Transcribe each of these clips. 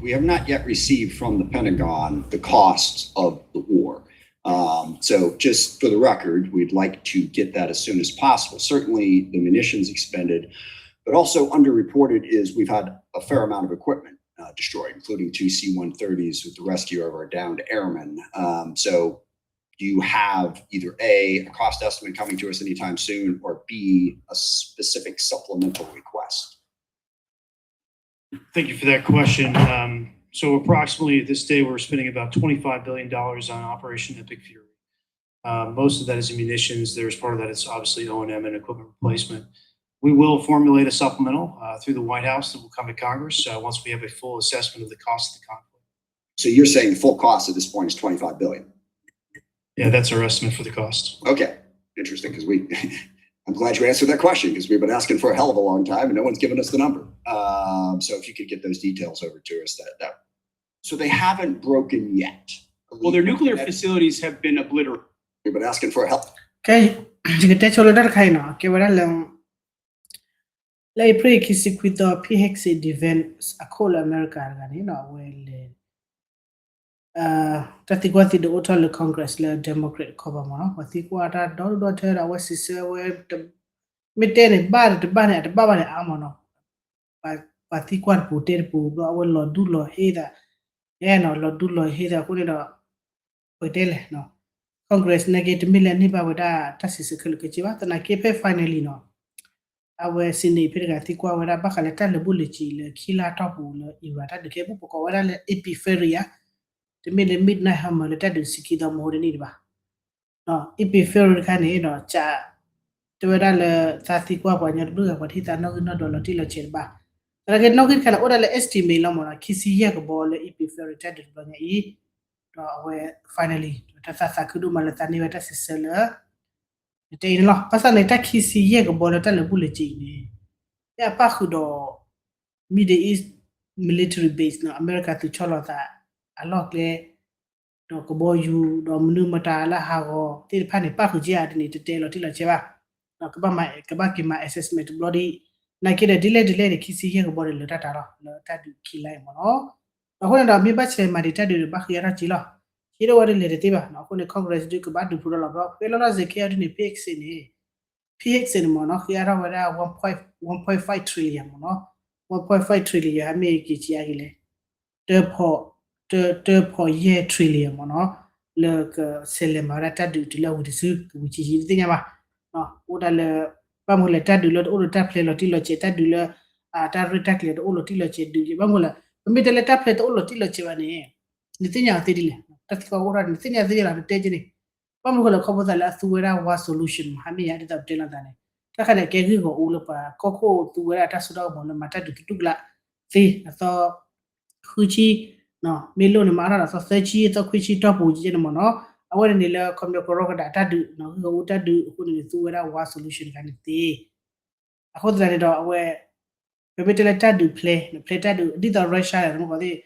We have not yet received from the Pentagon the costs of the war. Um, so, just for the record, we'd like to get that as soon as possible. Certainly, the munitions expended, but also underreported is we've had a fair amount of equipment uh, destroyed, including two C one thirties with the rescue of our downed airmen. Um, so, do you have either A, a cost estimate coming to us anytime soon, or B, a specific supplemental request? Thank you for that question. Um, so approximately at this day, we're spending about twenty-five billion dollars on Operation Epic Fury. Uh, most of that is in munitions. There's part of that is obviously O and M and equipment replacement. We will formulate a supplemental uh, through the White House that will come to Congress uh, once we have a full assessment of the cost of the conflict. So you're saying the full cost at this point is twenty-five billion? Yeah, that's our estimate for the cost. Okay, interesting, because we, I'm glad you answered that question, because we've been asking for a hell of a long time and no one's given us the number. Um, so if you could get those details over to us, that, that, so they haven't broken yet. Well, their nuclear facilities have been obliterated. We've been asking for a help. ကဲ ယကတဲဆိလၢတၢ်တခါအံၤနီၤ ကဲဝဲဒၣ်လၢ လၢ April ခံဆံခွံသီ ဖံဟ့ၣ်စ့း defense အခိၣ်လၢအမဲရကၤတဂၤန့ၣ်နီၤ အဝဲလဲၤ တၢ်သံကွၢ်သံဒုးအိၣ်ထီၣ်လၢ Congress လၢ Democrat ခီဘၣ်မ့ၢ်နီၤ ပှၤသံကွၢ်တၢ်ဒီဒူၣ်ဒီထၢဒီး အဝဲစံးဆၢဝဲ မ့ၢ်တဲန့ၣ်ဘၣ်ဒီးတဘၣ်န့ၣ် အတဘၣ်ဘၣ်န့ၣ်အါမ့ၢ်နီၤ ပှၤသံကွၢ်တပူၤတဲတပူၤ ဘျီအဝဲလီၤဒူၣ်လီၤဟ့သး အဲၣ်နီၤ လီၤဒူၣ်လီၤဟ့သးအဃိန့ၣ်ဒီး ပတဲလဲၣ် Congress နာ်က့တမ့ၢ်လၢအန့ၢ်ဘၣ်ဝဲဒၣ်တၢ်စံးဆၢခဲလၢာ်ခဲဆ့ဘၣ် သနာ်က့ဖဲ finally နီၤ အဝဲ Senate ဖဲတဂၤသံကွၢ်ဝဲဒၣ် ဘၣ်ဃးလၢတၢ်လၢာ်ဘူၣ်လၢာ်စ့ၤလၢခံလါတီၢ်ပူၤလၢ Iran တၢ်ဒုးကဲပူၤ ပကိးဝဲဒၣ်လၢ Epic Fury ဧါ တမ့ၢ်လၢ Midnight Hammer လၢတၢ်ဒုးဆံခံသီမဟိဒ်န့ၣ်တဘၣ် Epic Fury တခါန့ၣ်ဒီး က တဲဝဲဒၣ်လၢ သးသံကွၢ်ပှၤညီတဘျုးဂၤ ပှၤတဟ့ၣ်သးနီၣ်ဂံၢ်နီၣ်ဒွးလီၤတံၢ်လီၤဆဲးတဘၣ် သနာ်က့နီၣ်ဂံၢ်တခါန့ၣ် အိၣ်ဒၣ်လၢ estimate လီၤမ့ၢ်နီၤ ခံဆံယဲၢ်ကဘီလၢ Epic Fury တၢ်ဒုးတဘျီညါအံၤ ဒီးအဝဲ finally တၢ်သးသးခုဒိၣ်မးလၢသးန့ၢ်ဝဲတၢ်စံးဆၢလၢ နတဲအံၤန့ၣ်လီၤ ဘၣ်ဆၣ်န့ၣ် တၢ်ခံဆံယဲၢ်ကဘီလၢတၢ်လၢာ်ဘူၣ်လၢာ်စ့ၤအံၤန့ၣ် ဖဲအပၣ်ဃုာ်ဒီး Middle East military base နီၤ အမဲရကၤသုးဆီလီၤသး အလီၢ်ကျဲ ဒီးကဘီယူၤ ဒီးမနုၤမတၤလၢဟးဂီၤသ့ၣ်တဖၣ်န့ၣ် ပၣ်ဃုာ်က့ၤဧါဒ်န့ၣ် တတဲလီၤတံၢ်လီၤဆဲးဘၣ် ကဘၣ်က့ၤမၤ assessment တဘျီဒ် နာ်က့ဒီးဒ်လဲၣ်ဒ်လဲၣ်န့ၣ် ခံဆံယဲၢ်ကဘီန့ၣ်လၢတၢ်တၢ်လီၤ လၢတၢ်ဒုးခံလါအံၤမ့ၢ်နီၤ အဃိန့ၣ်ဒီး မ့ၢ်ဘၣ်ဆဲးမၤဒံးတၢ်ဒုးဒီး ဘၣ်ဃ့အါထီၣ်က့ၤလီၤ ဟံးထီၣ်ဝဲဒ်လဲၣ်တသ့ဘၣ် အဃိန့ၣ် Congress ဒုးကဘၣ်ဒုးဖုးထီၣ်လီၤ ဘျီဖဲလီၤလီၤစ့ၤခဲအံၤဒ်န့ၣ် ဖဲ exit န့ၣ် ဖဲ exit န့ၣ်မ့ၢ်နီၤ ဃ့အါထီၣ်ဝဲဒၣ် one point five trillion မ့ၢ်နီၤ one point five trillion ဟးမ့ၢ်က့ၤက့ၤအါက့ၤလဲၣ် တၢဖီၣ်ယဲၢ် trillion မ့ၢ်နီၤ လၢကဆဲးလဲၤမၤဝဲဒၣ်တၢ်ဒုးတုၤလၢအဝံၤတစု ကဝံၤဆံးဆံးတသ့ၣ်ညါဘၣ် အိၣ်ဒၣ်လၢ ဘၣ်မနုၤလဲၣ် တၢ်ဒုးလၢတအိၣ်ဒီးတၢ်ဖျဲးလီၤတံၢ်လီၤဆဲး တၢ်ဒုးလၢ တၢ်ရဲၣ်တၢ်ကျဲၤတအိၣ်လီၤတံၢ်လီၤဆဲးဒုးက့ၤ ဘၣ်မနုၤလဲၣ် ပမ့ၢ်တဲလၢတၢ်ဖျဲးတအိၣ်လီၤတံၢ်လီၤဆဲးဘၣ်န့ၣ် နသ့ၣ်ညါအီၤသ့ဒ်လဲၣ် တၢ်သံကွၢ်အိၣ်ထီၣ်န့ၣ် နသ့ၣ်ညါသ့ဒ်လဲၣ် နတဲက့ၤန့ၣ် ဘၣ်မနုၤဃိလဲၣ် ခီဖျိသးလၢအသူဝဲဒၣ် one solution မ့ၢ်ဟးမ့ၢ်ယၤဒ်သိးပတဲလီၤသးန့ၣ် တၢ်ခါန့ၣ် အကဲဂ့ၢ်ဂီၢ်အူလၢပှၤကီၢ်ခိၣ်သူဝဲဒၣ်တၢ်စိတၢ်ကမီၤလၢမၤတၢ်ဒုးသတူၢ်ကလာ်သ့ အသီ ဃုဆံ မ့ၢ်လိၣ်န့ၣ် မၤအါထီၣ်ဒီးအသီသၢဆံ အသီခွံဆံတီၢ်ပူၤကဲန့ၣ်မ့ၢ်နီၤ အဝဲန့ၣ်န့ၣ်လၢခီပညီကရီကဒးတၢ်ဒုး ဂ့ၢ်ဂီၢ်အူတၢ်ဒုးအဃိန့ၣ် သူဝဲဒၣ် one solution တခါန့ၣ်သ့ အဃိသတးန့ၣ်ဒီးအဝဲ ပမ့ၢ်တဲလၢတၢ်ဒုးဖျဲး ဖျဲးတၢ်ဒုး ဒ်သိး Russia န့ၣ် မ့ၢ်ကီးသ့ၣ်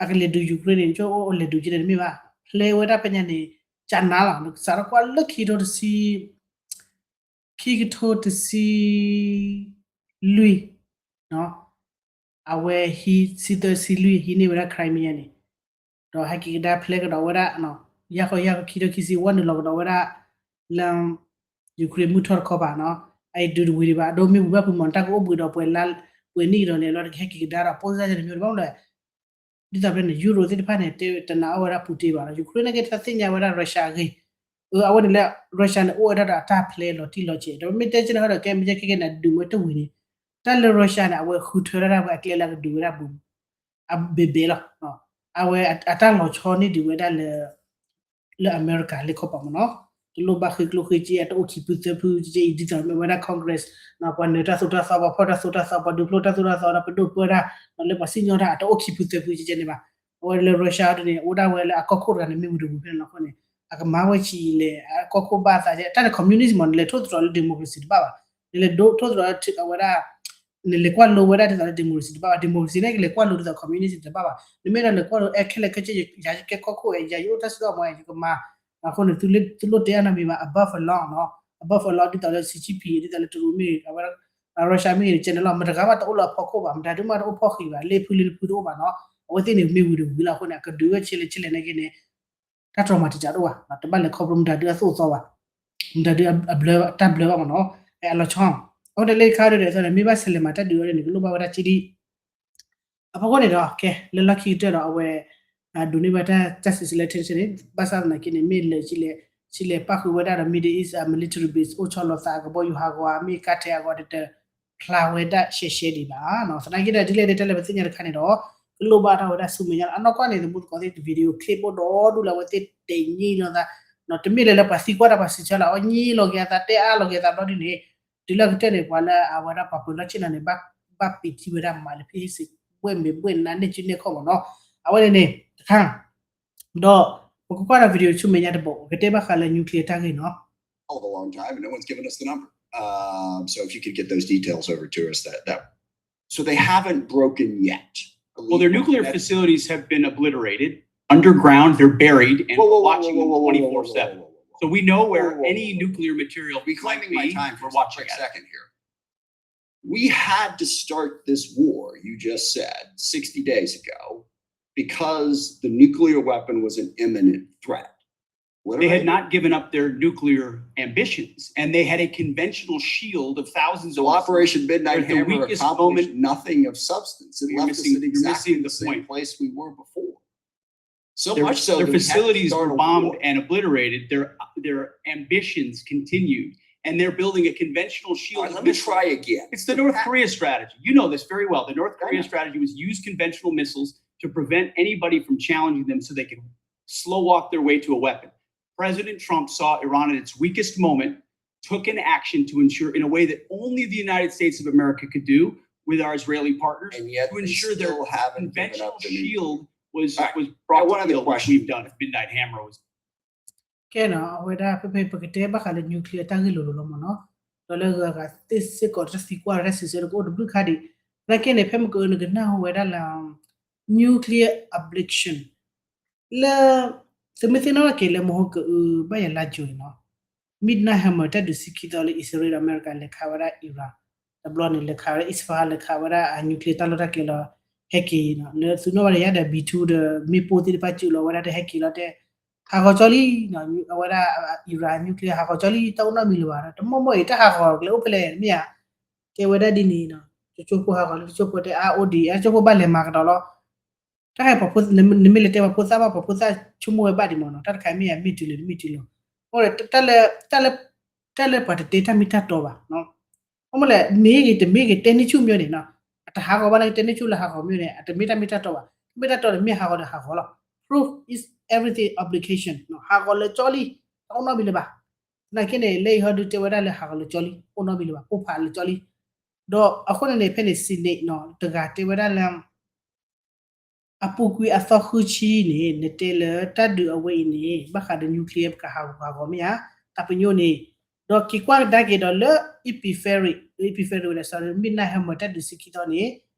အကလဲၤဒုး Ukraine န့ၣ် ကၠိအိၣ်လဲၤဒုးကဲန့ၣ်တမ့ၢ်ဘၣ် ဖျဲးဝဲဒၣ်ဖဲညါန့ၣ် ကနါလီၤ နကစးထီၣ်ကွၢ်လၢခံကထိတဆံ ခံကထိတဆံလွံၢ် အဝဲဟံး ဆံသၢဆံလွံၢ် ဟံးန့ၢ်ဝဲဒၣ် Crimea န့ၣ် ဒီးဟဲက့ၤကဒါဖျဲးကဒီးဝဲဒၣ် ယါခီယါခီခံကထိခံဆံ ဝဲနုာ်လီၤကဒီးဝဲဒၣ် လၢ Ukraine မုၢ်ထီၣ်တခီပၤနီၤ အအံၤဒုးတဝံၤဒံးဘၣ် အဒိမ့ၢ်ဝံၤဘၣ်ဖုးမီၤ တၢ်ကအိၣ်ဘှံးဒီးပှဲၤလါ ပှဲၤနံၣ်ကဒီးန့ၣ် အလီၢ်တကဟဲက့ၤကဒါဒီး ပိၢ်စၢ်န့ၣ်မ့ၢ်တဘၣ်မနုၤလဲၣ် ဒ်သိးဖဲန့ၣ် Euro သ့ၣ်တဖၣ်န့ၣ် တနာ်အီၣ်ဝဲဒၣ် Putin ဘၣ်နီၤ Ukraine နာ်က့တသ့ၣ်ညါဝဲဒၣ် Russia အဂ့ၢ် အဝဲန့ၣ်လၢ Russia န့ၣ် အိၣ်ဝဲဒၣ်ဒီးအတၢ်ဖျဲးလီၤတံၢ်လီၤဆဲး ဒီးမ့ၢ်တဲက့ၤန့ၣ်ဒီး ကဲမ့ၢ်ကဲကဲကဲန့ၣ် ဒုးမ့ၢ်တဝံၤန့ၣ် တၢ်လၢ Russia န့ၣ် အဝဲဃုထၢဒၣ်ဝဲအကျဲလၢအကဒုးဝဲဒၣ်ဘူး အဘဲဘဲလီၤ အဝဲအတၢ်လီၤဆီန့ၢ်ဒံးဝဲဒၣ်လၢ လၢအမဲရကၤလ့ၢ်ခီပၤမ့ၢ်နီၤ တလိၣ်ဘၣ်ဃ့ကျိၣ်ဃ့စ့ အတအိၣ်ခံဖုသၢဖုကဲကဲအံၤ ဒ်သိးမ့ၢ်ဝဲဒၣ် Congress ပှၤနၢၤတၢ်သိၣ်တၢ်သီ ပှၤဖီၣ်တၢ်သိၣ်တၢ်သီ ပှၤဒုးဖျိတၢ်သိၣ်တၢ်သီ ဒီးပဒိၣ်ပၢတၢ် လၢပှၤစံၣ်ညီၣ်တၢ် အတအိၣ်ခံဖုသၢဖုကဲကဲန့ၣ်ဘၣ် အဝဲလၢ Russia ဒ်န့ၣ် အိၣ်ဒၣ်ဝဲလၢအကီၢ်ခိၣ်တဂၤန့ၣ် မ့ၢ်ဝံၤတဝံၤဖဲန့ၣ်လီၤအဃိန့ၣ် အကမၤဝဲဆံးလဲၣ် အကီၢ်ခိၣ်ဘၣ်သးကဲ တၢ်န့ၣ် communist မ့ၢ် နလဲၤထိၣ်သတြီၤလၢ democracy တဘၣ်ဘၣ် နလဲၤဒိးထိၣ်သတြီၤလၢအဝဲဒၣ် နလဲၤကွၢ်လိဝဲဒၣ်ဒ်သိးလၢ democracy တဘၣ်ဘၣ် democracy န့ၣ် ကလဲၤကွၢ်လိဒ်သိး communist တဘၣ်ဘၣ် နမ့ၢ်ဒီးလဲၤကွၢ်လိ အဲ ခဲလၢာ်ခဲဆ့ ယၤယကဲကီၢ်ခိၣ်အဲ ယၤယအိၣ်တၢ်စိတၢ်ကမီၤအဲ ယကမၤ အဃိန့ၣ် သုလိၣ်တဲအါနီတမံၤဘၣ် above a law နီၤ above a law ဒ်သိးလၢ Xi Jinping ဒ်သိးလၢတရူးမ့ၢ်ဂ့ၤ အဝဲ Russia မ့ၢ်ဂ့ၤန့ၣ် ကဲန့ၣ်လီၤ မတဂၤဘၣ်တအိၣ်လၢအဖီခိၣ်ဘၣ် မတၤဒုးမးတအိၣ်ဖီၣ်ဃံးဘၣ် လ့ၣ်ဖုလ့ၣ်ဖုတအိၣ်ဘၣ်နီၤ အဝဲသ့ၣ်န့ၣ်မ့ၢ်ဝံၤဒီးဝံၤလီၤအဃိန့ၣ် အကဒုးဝဲဆဲးလဲဆဲးလဲန့ၣ်က့န့ၣ် တၢ်တြီမၤတကးဒိၣ်ဘၣ်, တဘၣ်လဲၤခီဖျိမတၤဒုးအသိၣ်အသီဘၣ်, မတၤဒုးအဘျၢတၢ်ဘျၢဘၣ်မ့ၢ်နီၤ, အလီၤဆီ, အဃိန့ၣ်လၢခံဒီး မ့ၢ်ဘၣ်ဆဲးလဲမၤတၢ်ဒုးအီၤန့ၣ် ကလိၣ်ဘၣ်ဝဲဒၣ်က့ဒံး အဖီခိၣ်န့ၣ်ဒီး ကဲ လၢလီၢ်ခံကတၢၢ်ဒီး အဝဲ ဒိးန့ၢ်ဘၣ်တၢ် တၢ်စံးဆၢလၢ tension န့ၣ် ဘၣ်ဆၣ်သနာ်က့န့ၣ် မ့ၢ်လၢ ဆံးလဲၤပၣ်ဃုာ်ဝဲဒၣ်ဒီး Middle East military base အိၣ်ဆီလီၤသးအကဘီယူၤဟးဂီၤဧါ မ့ၢ်ကါထဲးဟးဂီၤဒီး တဖျါဝဲဒၣ်ရှဲရှဲဒံးဘၣ်. သနာ်က့ဒီး ဒ်လဲၣ်ဒ်လဲၣ် တၢ်လၢပသ့ၣ်ညါတခါန့ၣ်ဒီး ကလိၣ်ဘၣ်ထီၣ်ဝဲဒၣ်ဆူမဲာ်ညါလီၤ. အနီၢ်ကီၢ်န့ၣ် သမူသကိးသ့ၣ် video clip အိၣ်ဒီဒူၣ်လၢအဝဲသ့ၣ်တဲာ်ညံလိာ်သး, တမ့ၢ်လၢလၢပှၤသံကွၢ်တၢ်ပှၤစံးဆၢလီၤ အီၣ်ညံလိာ်က့ၤအသး တဲအါလိာ်က့ၤအသးဘျီဒ်န့ၣ်, တုၤလၢကတၢၢ်န့ၣ် ပှၤလၢအဝဲဒၣ်ပှၤပၢၤလီၢ်ဆ့ၣ်နီၤန့ၣ် ဘၣ်ပံာ်ထံဝဲဒၣ်မးလၢ ဖဲဟ့ၣ်စ့း ဘှဲၣ်မ့ၢ်ဘှဲၣ်နါန့ၢ်စုန့ၢ်ခီၣ်မ့ၢ်နီၤ, အဝဲန့ၣ်န့ၣ် တခါ ဒီးပကကွၢ်ဒီး video ဆူမဲာ်ညါတဘိး ကတဲဘၣ်ဃးလၢ nuclear တၢ်ဂ့ၢ်နီၤ. A long time and no one's given us the number. Um, so if you could get those details over to us, that, that, so they haven't broken yet. Well, their nuclear facilities have been obliterated underground. They're buried, and we're watching them twenty-four seven. So we know where any nuclear material might be. We're watching it. Reclaiming my time for a quick second here. We had to start this war, you just said, sixty days ago, because the nuclear weapon was an imminent threat. They had not given up their nuclear ambitions, and they had a conventional shield of thousands of missiles. So Operation Midnight Hammer accomplished nothing of substance. It left us in exactly the same place we were before. So much so that we had to start a war. Their facilities were bombed and obliterated. Their, their ambitions continued. And they're building a conventional shield of missiles. All right, let me try again. It's the North Korea strategy. You know this very well. The North Korea strategy was use conventional missiles to prevent anybody from challenging them so they can slow walk their way to a weapon. President Trump saw Iran at its weakest moment, took an action to ensure, in a way that only the United States of America could do with our Israeli partners, to ensure their conventional shield was, was brought to heel, which we've done. Midnight Hammer was ကဲနီၤ အဝဲဒၣ်ဖဲဖဲပကတဲဘၣ်ဃးလၢ nuclear တၢ်ဂ့ၢ်လိၤလိၤလီၤမ့ၢ်နီၤ, ဒီးလၢဂၤဂၤသ့ၣ်စ့ၢ်ကီးတၢ်သံကွၢ်တၢ်စံးဆၢကအိၣ်တဘျုးခါဒံး, သနာ်က့န့ၣ် ဖဲမ့ၢ်ကအုးနကနၢ်ဟူဝဲဒၣ်လၢ nuclear obligation လၢ သုမ့ၢ်သ့ၣ်နီၣ်ထီၣ်က့ၤလၢမဟါကအုးဘၣ်ယၤလါယူၤအံၤနီၤ, Midnight Hammer တၢ်ဒုးဆံခံသီလၢ အံၣ်စရ့လးဒီးအမဲရကၤလဲၤခးဝဲဒၣ် Iran, တဘျီန့ၣ် လဲၤခးဝဲဒၣ် Isfahan လဲၤခးဝဲဒၣ်အ nuclear တၢ်လီၢ်တၢ်ကျဲလီၤ ဟဲက့ၤနီၤ, လၢသုနီၣ်ဘၣ်ဒီးယၤဒီး B two ဒီး မ့ၣ်ပိၢ်သ့ၣ်တဖၣ်စုလီၤဝဲဒၣ်တဟဲက့ၤလီၤတဲ ဟးဂီၤကၠီလံ, အဝဲဒၣ် Iran nuclear ဟးဂီၤကၠီလံ တၢ်အိၣ်နီတမံၤလၢၤဘၣ်, တမီၢ်မီၢ်အံၤ တၢ်ဟးဂီၤကျဲအိၣ်ဖဲလဲၣ် မ့ၢ်ဧါ, တဲဝဲဒၣ်ဒ်န့ၣ်နီၤ, တကၠိဖိဟးဂီၤလံ တကၠိဖိတဲအါအိၣ်ဒံး တကၠိဖိဘၣ်လဲၤမၤကဒီးလီၤ တၢ်ခါ နမ့ၢ်လဲၤတဲပှၤဖိသၣ်ဘၣ် ပှၤဖိသၣ်ဆိကမိၣ်ဝဲဘၣ်ဒံးမ့ၢ်နီၤ, တၢ်တခါမ့ၢ်ယၤ မ့ၢ်တုၤလၢၤ တမ့ၢ်တုၤလၢၤ, တၢ်လၢ တၢ်လၢပှၤတတဲတၢ်မ့ၢ်တၢ်တီဘၣ်, အမ့ၢ်လဲၣ် မ့ၢ်ဂ့ၤတမ့ၢ်ဂ့ၤ တဲန့ၢ်ဆူၣ်မ့ၢ်န့ၣ်နီၤ, အတဟးဂီၤဘၣ်လၢတဲန့ၢ်ဆူၣ်လၢဟးဂီၤမ့ၢ်န့ၣ် အတမ့ၢ်တၢ်မ့ၢ်တၢ်တီဘၣ်, တမ့ၢ်တၢ်တီဒီး မ့ၢ်ဟးဂီၤဒီးဟးဂီၤလီၤ, proof is everything ဟးဂီၤလၢာ်ကၠီလံ, တၢ်အိၣ်နီတမံၤလၢၤဘၣ်, သနာ်က့န့ၣ် လၢအံၤဟီဒုးတဲဝဲဒၣ်လၢဟးဂီၤလၢာ်ကၠီလံ အိၣ်နီတမံၤလၢၤဘၣ် ပိၢ်ဖးလၢာ်ကၠီလံ, ဒီးအဃိန့ၣ်န့ၣ် ဖဲန့ၣ် Senate နီၤ တဂၤတဲဝဲဒၣ်လၢ အပူၤကွံာ်အသီဃုဆံန့ၣ် နတဲလၢတၢ်ဒုးအဝဲအံၤန့ၣ် ဘၣ်ဃးဒီး nuclear ပကဟးဂီၤဟးဂီၤမ့ၢ်ဧါ, တၢ်ပညိၣ်န့ၣ်, ဒီးက့ၤကွၢ်ကဒါက့ၤဒီးလၢ Epic Fury, Epic Fury ဝဲဒၣ် sorry, Midnight Hammer တၢ်ဒုးဆံခံသီန့ၣ်,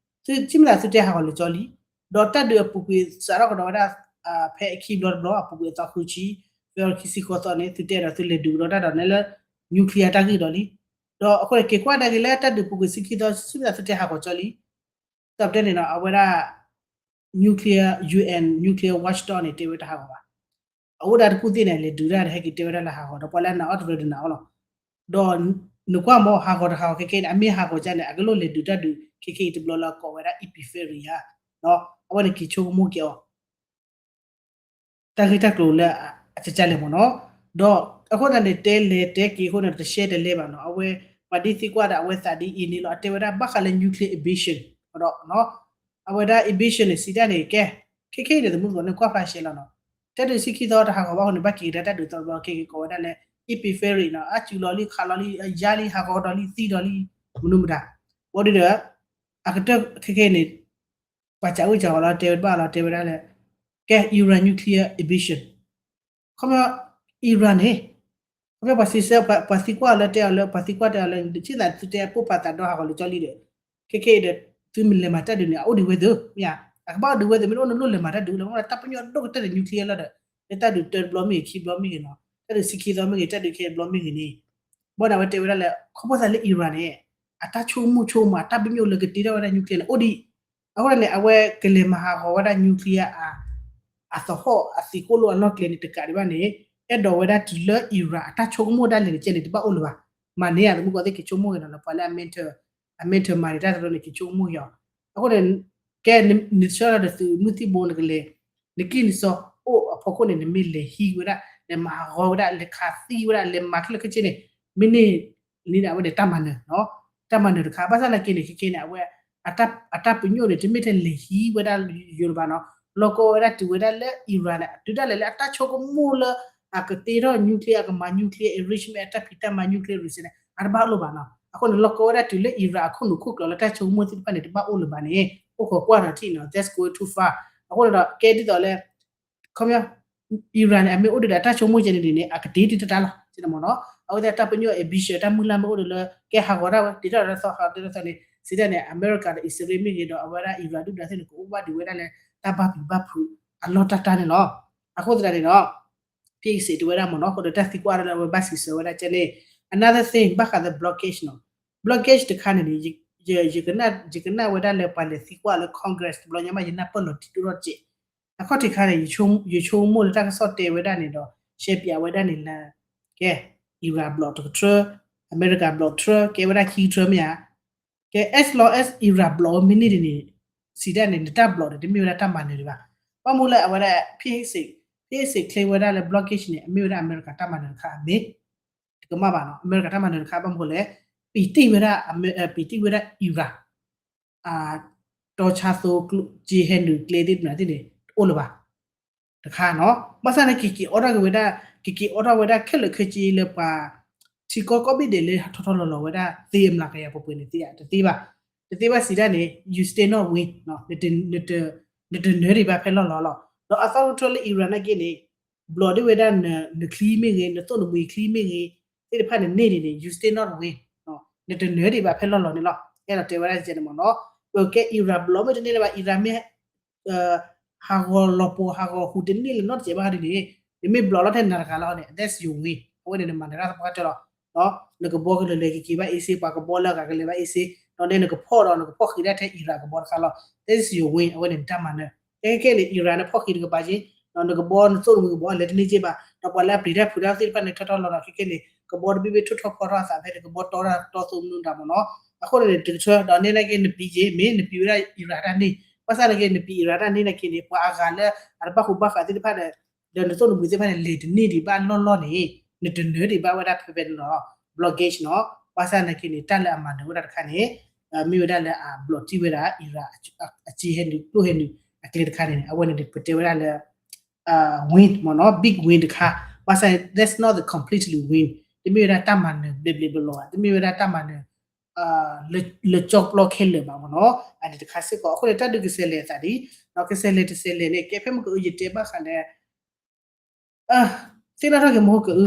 သုထံၣ်မ့ၢ်သးသုတဲဟးဂီၤလၢာ်ကၠီလံ, ဒီးတၢ်ဒုးအပူၤကွံာ်စးထီၣ်ကဒီးဝဲဒၣ် ဖဲအခံဘျီတဘျီ အပူၤကွံာ်အသီဃုဆံ, February ခံဆံဃိးသီန့ၣ် သုတဲဒီးသုလဲၤဒုးကဒီးတၢ်ဒီးနဲလၢ nuclear တၢ်ဂ့ၢ်ဒီးလံ, ဒီးအဃိန့ၣ် က့ၤကွၢ်ကဒါက့ၤလၢတၢ်ဒုးပူၤကွံာ်ဆံခံသီ ထံၣ်မ့ၢ်သးသုတဲဟးဂီၤကၠီလံ တၢ်ပတဲန့ၣ်နီၤ အဝဲဒၣ် nuclear, U N nuclear watchdog န့ၣ် တဲဝဲတဟးဂီၤဘၣ်. အအိၣ်ဒၣ်တကူၣ်သ့ၣ်န့ၣ် လဲၤဒုးတၢ်ဒီး ဟဲက့ၤတဲဝဲဒၣ်လၢဟးဂီၤ ဒီးပှၤလၢအနာ်အီၣ်တရၢဒီးနာ်အီၣ်လီၤ. ဒီးနကွၢ်မ့ၢ် ဟးဂီၤတဟးဂီၤခဲကဲန့ၣ် အမ့ၢ်ဟးဂီၤကၠီန့ၣ် အကလိၣ်လဲၤဒုးတၢ်ဒုးခဲကဲအံၤတဘျီလၢအကိးဝဲဒၣ် Epic Fury ဧါ. အဝဲန့ၣ်က့ၤဆိကမိၣ်က့ၤအီၤ တၢ်ဂ့ၢ်တၢ်ကျိၤလၢအကကၢ်လဲၣ်မ့ၢ်နီၤ. ဒီးအဃိသတးန့ၣ် တဲလဲၤတဲက့ၤအဃိန့ၣ် တရှဲတလဲဘၣ်နီၤ. အဝဲ ပှၤဒ်သံကွၢ်ဒီး အဝဲသးဒ်အံၤန့ၣ်လီၤ. အတဲဝဲဒၣ်ဘၣ်ဃးလၢ nuclear ambition ဒီး အဝဲဒၣ် ambition န့ၣ် စံးတၢ်န့ၣ် ကဲ ခဲခဲအံၤန့ၣ် သမူသကိးန့ၣ် ကွၢ်ဖျါရှဲလီၤနီၤ. တၢ်ဒုးဆံခံသီတဟးဂီၤဘၣ်အဃိန့ၣ် ဘၣ်က့ၤကဒါတၢ်ဒုးသီတဘျီ ခဲက့ၤကိးဝဲဒၣ်လၢ Epic Fury နီၤ. အစူၤလီၤလံ ခးလီၤလံ ယါလံ ဟးဂီၤဒီးလံ သံဒီးလံ မနုၤမတၤ ဘၣ်ဒီး အကတၢၢ်ခဲခဲအံၤန့ၣ် ပှၤစံးအိၣ်စံးဂီၤလီၤ တဲဝဲတဘၣ်လီၤ တဲဝဲဒၣ်လၢ ကဲ Iran nuclear ambition ခီဖျိ Iran န့ၣ် ခီဖျိပှၤစံးဆၢ ပှၤသံကွၢ်လၢတဲအီၤလၢ ပှၤသံကွၢ်တဲအီၤလၢ နထံၣ်သးသုတဲပိၢ်ဖးသးဒီဟးဂီၤလၢာ်ကၠီလံဒီး ခဲခဲအံၤဒီး သုမ့ၢ်လဲၤမၤတၢ်ဒုးန့ၣ် အအိၣ်ဒံးဝဲသ့ၣ် မ့ၢ်ဧါ. အကဘၣ်အိၣ်ဒံးဝဲသ့ၣ် မ့ၢ်တအိၣ်နလိၣ်လဲၤမၤတၢ်ဒုးလၢ မ့ၢ်တၢ်ပညိၣ်ဒိၣ်ကတၢၢ်ဒီး nuclear လီၤဒီး လၢတၢ်ဒုးတၢတဘျီမ့ၢ်ဂ့ၤ ခံဘျီမ့ၢ်ဂ့ၤနီၤ တၢ်ဒုးဆံခံသီမ့ၢ်ဂ့ၤ တၢ်ဒုးခဲအံၤတဘျီမ့ၢ်ဂ့ၤန့ၣ် ဘၣ်န့ၣ် အဝဲတဲဝဲဒၣ်လၢ ခီဖျိသးလၢ Iran န့ၣ် အတၢ်ဆိကမိၣ်ဆိကမး အတၢ်ပညိၣ်လၢကတ့ထီၣ်ဝဲဒၣ် nuclear န့ၣ် အိၣ်ဒံး အဃိန့ၣ် အဝဲကလဲၤမၤဟးဂီၤဝဲဒၣ် nuclear အသဟီၣ်အသုးခိၣ်လိၣ်အလီၢ်ကျဲန့ၣ် တကးဒံးဘၣ်န့ၣ် အဲၣ်ဒိးဝဲဒၣ်တုၤလၢ Iran အတၢ်ဆိကမိၣ်ဒၣ်လဲာ်န့ၣ် ကဲန့ၣ် တဘၣ်အိၣ်လၢၤဘၣ်. မၤန့ၢ်ယၤ သမုၢ်ကီၢ်သ့ၣ်က့ၤဆိကမိၣ်က့ၤနီၤ လၢပှၤလၢအ mentor အ mentor မၤန့ၢ်တၢ်တရၢန့ၣ် က့ၤဆိကမိၣ်က့ၤအီၤ. အဃိန့ၣ် ကဲနဆှၢလီၤဒီးသုးမုၢ်သံၣ်ဘိနကလဲၤ နကံၢ်နစီအိၣ်အဖီခိၣ်န့ၣ် နမ့ၢ်လဲၤဟံးဝဲဒၣ် လဲၤမၤဟးဂီၤဝဲဒၣ် လဲၤခးသံဝဲဒၣ် လဲၤမၤခဲလၢာ်ခဲဆ့န့ၣ် မ့ၢ်န့ၢ်လံန့ၣ် အဝဲန့ၣ်တၢ်မၤနၢၤ တၢ်မၤနၢၤတခါ ဘၣ်ဆၣ်သနာ်က့န့ၣ် ခဲကဲန့ၣ် အဝဲ အတၢ်ပညိၣ်န့ၣ် တမ့ၢ်ထဲလဲၤဟံးဝဲဒၣ်ယိာ်လၢၤဘၣ်နီၤ လီၢ်ကီဝဲဒၣ်တုၤဝဲဒၣ်လၢ Iran န့ၣ် တုၤဒၣ်လဲာ်လၢအတၢ်ဆိကမိၣ်လၢ အကတ့ထီၣ် nuclear အကမၤ nuclear enrichment အတၢ်ဖံးတၢ်မၤ nuclear research န့ၣ် အတဘၣ်အိၣ်လၢၤဘၣ်နီၤ. အဃိန့ၣ် လီၢ်ကီဝဲဒၣ်တုၤလၢ Iran အခိၣ်နူာ်ခိၣ်ကျၢၤလၢတၢ်ဆိကမိၣ်သ့ၣ်တဖၣ်န့ၣ် တဘၣ်အိၣ်လၢၤဘၣ်န့ၣ် အိၣ်ခိးကွၢ်ထီၣ်ထံၣ်နီၤ that's going too far. အဃိန့ၣ်ဒီး ကဲဒ်သိးလၢ ခီပညီ Iran န့ၣ် အမ့ၢ်အိၣ်ဒီးအတၢ်ဆိကမိၣ်ကဲန့ၣ်န့ၣ် အကတ့တံၢ်တတၢ်လီၤ မ့ၢ်နီၤ. အဝဲသ့ၣ်အတၢ်ပညိၣ် ambition တၢ်မုၢ်လၢ်မ့ၢ်အိၣ်ဒီးလၢ ကဲဟးဂီၤဒၣ်ဝဲ တ့ထီၣ်ဒီးသီ ဟးဂီၤတ့ထီၣ်သီန့ၣ် စံးတၢ်န့ၣ် အမဲရကၤဒီးအံၣ်စရ့လးမ့ၢ်ဂ့ၤဒီး အဝဲဒၣ် Iran ဒုၣ်ဒါသ့ၣ်န့ၣ် ကအိၣ်ဘၣ်ဒံးဝဲဒၣ်လၢ တၢ်ဘၣ်ပျံၤဘၣ်ဖုးအလီၢ်တၢ်တၢ်န့ၣ်လီၤ. အဃိသတးန့ၣ်ဒီး ဖံးစ့းတဲဝဲဒၣ်မ့ၢ်နီၤ အဃိဒီးတၢ်သံကွၢ်ဒၣ်လၢအဝဲဘၣ်စံးဆၢဝဲဒၣ်ကဲန့ၣ် another thing ဘၣ်ဃးဒီး blockade နီၤ blockade တခါန့ၣ်န့ၣ် ယကနၣ်ဝဲဒၣ်လၢပှၤလဲၤသံကွၢ်လၢ Congress တဘျီညါဘၣ် ယနၢ်ပၢၢ်လီၤတံၢ်ဒိၣ်ထီၣ်စဲး အခီၣ်ထံးခါန့ၣ် ယဆိကမိၣ်လၢတၢ်ကစီၣ်တဲဝဲဒၣ်န့ၣ်ဒီး ရှဲပၠးဝဲဒၣ်န့ၣ်လၢ ကဲ Iran block တကထြၢ အမဲရကၤ block တကထြၢ ကဲဝဲဒၣ်ခံကထြၢမ့ၢ်ဧါ ကဲ as long as Iran block မ့ၢ်န့ၢ်ဒ်န့ၣ် စံးတၢ်န့ၣ် နတၢ် block န့ၣ် တမ့ၢ်ဝဲဒၣ်တၢ်မၤနၢၤဒံးဘၣ်. ဘၣ်မနုၤလၢအဝဲဒၣ် ဖံးစ့း ဖံးစ့း claim ဝဲဒၣ်လၢ blockade န့ၣ် အမ့ၢ်ဝဲဒၣ်အမဲရကၤတၢ်မၤနၢၤတခါအမ့ၢ် တကမၣ်ဘၣ်နီၤ အမဲရကၤတၢ်မၤနၢၤတခါ ဘၣ်မနုၤလဲၣ် ပံးတံၢ်ဝဲဒၣ် ပံးတံၢ်ဝဲဒၣ် Iran တီဆါသိ ကၠ့ဟဲနုာ်ကျဲသ့ၣ်တဖၣ်န့ၣ် တအိၣ်လၢၤဘၣ် တခါနီၤ ဘၣ်ဆၣ်န့ၣ် ကက့ၤအိးထီၣ်က့ၤဝဲဒၣ် ကက့ၤအိးထီၣ်ဝဲဒၣ်ခဲလၢာ်ခဲဆ့လၢပှၤ ထံကီၢ်ကိးဘ့ၣ်ဒဲးလၢထီထီလီၤလီၤဝဲဒၣ် သ့အမျးကယၤပှဲၤပှဲၤန့ၣ် သ့ဧါ တသ့ဘၣ် တသ့ဘၣ်စံးတၢ်န့ၣ် you stay not win နတနၢၤဒံးဘၣ်ဖဲလီၢ်လီၤလီၤ ဒီးအသီတကထြၢလၢ Iran နာ်က့န့ၣ် block ဒံးဝဲဒၣ် နချံမ့ၢ်ဂ့ၤ နသိၣ်နမှံၤချံမ့ၢ်ဂ့ၤ သ့ၣ်တဖၣ်န့ၣ်န့ၢ်ဒံးန့ၣ် you stay not win နတနၢၤဒံးဘၣ်ဖဲလီၢ်လီၤန့ၣ်လီၤ အဲၣ်ဒိးတဲဝဲဒၣ်ကဲန့ၣ်မ့ၢ်နီၤ ပကဲ Iran block မ့ၢ်တန့ၢ်လၢၤဘၣ် Iran မ့ၢ် ဟးဂီၤလီၤပှီၤဟးဂီၤဟူးတန့ၢ်လၢၤနီတစဲးဘၣ်ဃးဒ်န့ၣ် နမ့ၢ် block လီၤထဲနၤတဂၤလီၤန့ၣ် that's your win အဝဲန့ၣ်နမၤနၢၤတၢ်သပှၢ်တၢၢ်လီၤ နကဘီကလၢာ်လဲၤကက့ၤဘၣ်အ့စ့ ပှၤကဘီလၢအဂၤကလဲၤဘၣ်အ့စ့ ဒီးနဲနကဖီၣ်ဒီးနကဖီၣ်ဃံးဒၣ်ထဲ Iran ကဘီတခါလီၤ that's your win အဝဲန့ၣ်နတၢ်မၤနၢၤ ခဲခဲန့ၣ် Iran နဖီၣ်ဃံးတကပၤက့ ဒီးနကဘီနသိၣ်နမှံၤကဘီလဲၤတန့ၢ်က့ဘၣ် ဒီးပှၤလၢအပျံၤတၢ်ဖုးတၢ်သ့ၣ်တဖၣ်န့ၣ် ထီထီလီၤလီၤ ခဲခဲန့ၣ် ကဘီတဘ့ၣ်ဘ့ၣ်ထိၣ်ထီၣ်ဖီထီၣ်အသးဖဲန့ၣ် ကဘီတီတၢ်တီသိမနုၤတၢ်မ့ၢ်နီၤ အဃိန့ၣ်န့ၣ် တကထၢ ဒီးနဲနာ်က့နပံၤက့ မ့ၢ်နပံၤဝဲဒၣ် Iran တၢ်န့ၢ် ဘၣ်ဆၣ်နာ်က့နပံၤ Iran တၢ်န့ၢ်နာ်က့န့ၣ် ပှၤအဂၤလၢအတဘၣ်ဃူဘၣ်ဃးသ့ၣ်တဖၣ်ဒီး ဒီးနသိၣ်နမှံၤသ့ၣ်တဖၣ်န့ၣ် လဲၤတန့ၢ်ဒံးဘၣ်လီၢ်လီၢ်န့ၣ် နတနၢၤဒံးဘၣ်ဝဲဒၣ်ဖဲဖဲန့ၣ်လီၤ blockade နီၤ ဘၣ်ဆၣ်နာ်က့န့ၣ် တၢ်လၢအမၤနၢၤဝဲဒၣ်တခါန့ၣ် မ့ၢ်ဝဲဒၣ်လၢအ block တံၢ်ဝဲဒၣ် Iran အက့ဟဲနုာ် ကျိၣ်ဟဲနုာ် အကျဲတခါန့ၣ် အဝဲန့ၣ်ပတဲဝဲဒၣ်လၢ win မ့ၢ်နီၤ big win တခါ ဘၣ်ဆၣ် that's not the completely win တမ့ၢ်ဝဲဒၣ်တၢ်မၤနၢၤဘျဲးဘျဲးဘျီဘျီဘၣ် တမ့ၢ်ဝဲဒၣ်တၢ်မၤနၢၤ လၢကၠီပျီခဲလၢာ်ဘၣ်မ့ၢ်နီၤ အန့ၣ်တခါစ့ၢ်ကီး အဃိန့ၣ် တၢ်ဒုးကဆဲးလဲၤအသးဒ် ကဆဲးလဲၤတဆဲးလဲၤန့ၣ် ကဲဖဲမ့ၢ်ကအု ယတဲဘၣ်ဃးလၢ သ့ၣ်နီၣ်ထီၣ်က့ၤမဟိကအု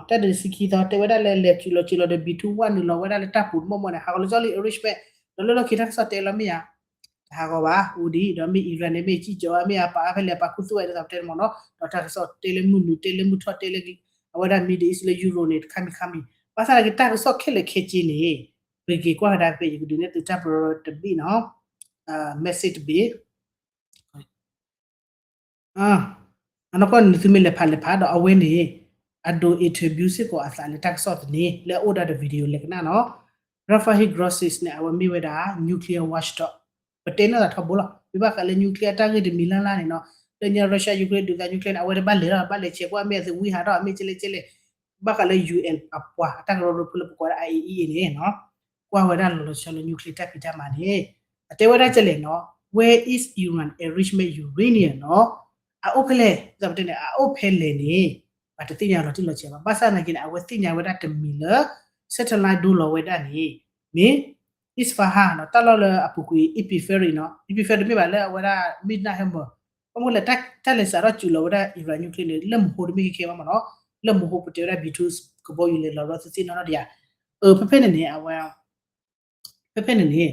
တၢ်ဒုးတဆံခံသီ တဲဝဲဒၣ်လၢလဲၤစူၤလီၤစူၤလီၤဒီး B two ဝဲနုာ်လီၤဝဲဒၣ်လၢတၢ်ပူၤတမီၢ်မီၢ်န့ၣ် ဟးဂီၤလၢကၠီလံ enrichment ဒီးလၢလီၢ်ခံတၢ်ကစီၣ်တဲလီၤမ့ၢ်ဧါ တဟးဂီၤဘၣ် အိၣ်ဒံး ဒီးမ့ၢ် Iran န့ၣ် မ့ၢ်စံၣ်ကၠီၤ မ့ၢ်အပာ်အါဖဲလဲၣ် အပာ်ခူသူၣ်ဝဲဒၣ်သးပတဲန့ၣ်မ့ၢ်နီၤ ဒီးတၢ်ကစီၣ်တဲလၢမုၢ်နုာ် တဲလၢမုၢ်ထီၣ် တဲလၢ အဝဲဒၣ် Middle East လၢ Europe န့ၣ် တခါမံၤခါမံၤ ဘၣ်ဆၣ်နာ်က့ တၢ်ကစီၣ်ခဲလၢာ်ခဲဆ့န့ၣ် ပက့ၤကွၢ်ကဒါက့ၤ ယကဒုးနဲၣ်သုတၢ်ပရၢတဘ့ၣ်နီၤ message တဘ့ၣ် အနီၢ်ကီၢ်န့ၣ် သုမ့ၢ်လဲၤဖးလဲၤဖးဒီးအဝဲန့ၣ် အဒိး interview စ့ၢ်ကီးအသးလၢတၢ်ကစီၣ်သန့ လၢအအိၣ်ဒၣ်ဒီး video လဲၤကနၣ်နီၤ Rafael Grossi န့ၣ် အဝဲမ့ၢ်ဝဲဒၣ် nuclear watchdog ပတဲန့ၢ်သးထီဘိလီၤ မ့ၢ်ဘၣ်ဃးလၢ nuclear အတၢ်ဂ့ၢ်တမံၤလၢ်လၢ်န့ၣ်နီၤ လၢညါ Russia Ukraine ဒုးသး nuclear န့ၣ် အဝဲတဘၣ်လဲၤထီၣ် ဘၣ်လဲၤဆဲးကွၢ်မ့ၢ်အသုးဝံဟးထီၣ် အမ့ၢ်ကဲလဲၣ်ကဲလဲၣ် ဘၣ်ဃးလၢ UN အပှၤအတၢ်ကရၢကရိဖိလၢပကိးဝဲဒၣ် IAEA န့ၣ်နီၤ ကွၢ်ဝဲဒၣ်လီၤလီၤဆီဆီလၢ nuclear တၢ်ဖံးတၢ်မၤန့ၣ် အတဲဝဲဒၣ်ကဲလဲၣ်နီၤ Where is Iran enrichment uranium နီၤ အအိၣ်ဖဲလဲၣ် သးပတဲန့ၣ် အအိၣ်ဖဲလဲၣ်န့ၣ် ပှၤတသ့ၣ်ညါလီၤတံၢ်လီၤဆဲးဘၣ် ဘၣ်ဆၣ်နာ်က့န့ၣ် အဝဲသ့ၣ်ညါဝဲဒၣ်တမံၤလၢ satellite ဒိလီၤဝဲဒၣ်န့ၣ် မ့ၢ် Isfahan နီၤ တၢ်လီၢ်လၢအပူၤကွံာ် epicenter နီၤ epicenter တမ့ၢ်ဘၣ်လၢအဝဲဒၣ် မ့ၢ်နၢ်ဟဲမၢ ဘၣ်မနုၤလဲၣ် တၢ်လဲၤစးထီၣ်စူၤလီၤဝဲဒၣ် Iran nuclear န့ၣ် လၢမဟိတမ့ၢ်ခဲခဲဘၣ်မ့ၢ်နီၤ လၢမဟိပတဲဝဲဒၣ် B two ကဘီယူၤလဲၤလီၤဘျီသ့ၣ်သ့ၣ်နီၢ်နီၢ်ဒံးဧါ အၢ ဖဲဖဲန့ၣ်န့ၣ် အဝဲ ဖဲဖဲန့ၣ်န့ၣ်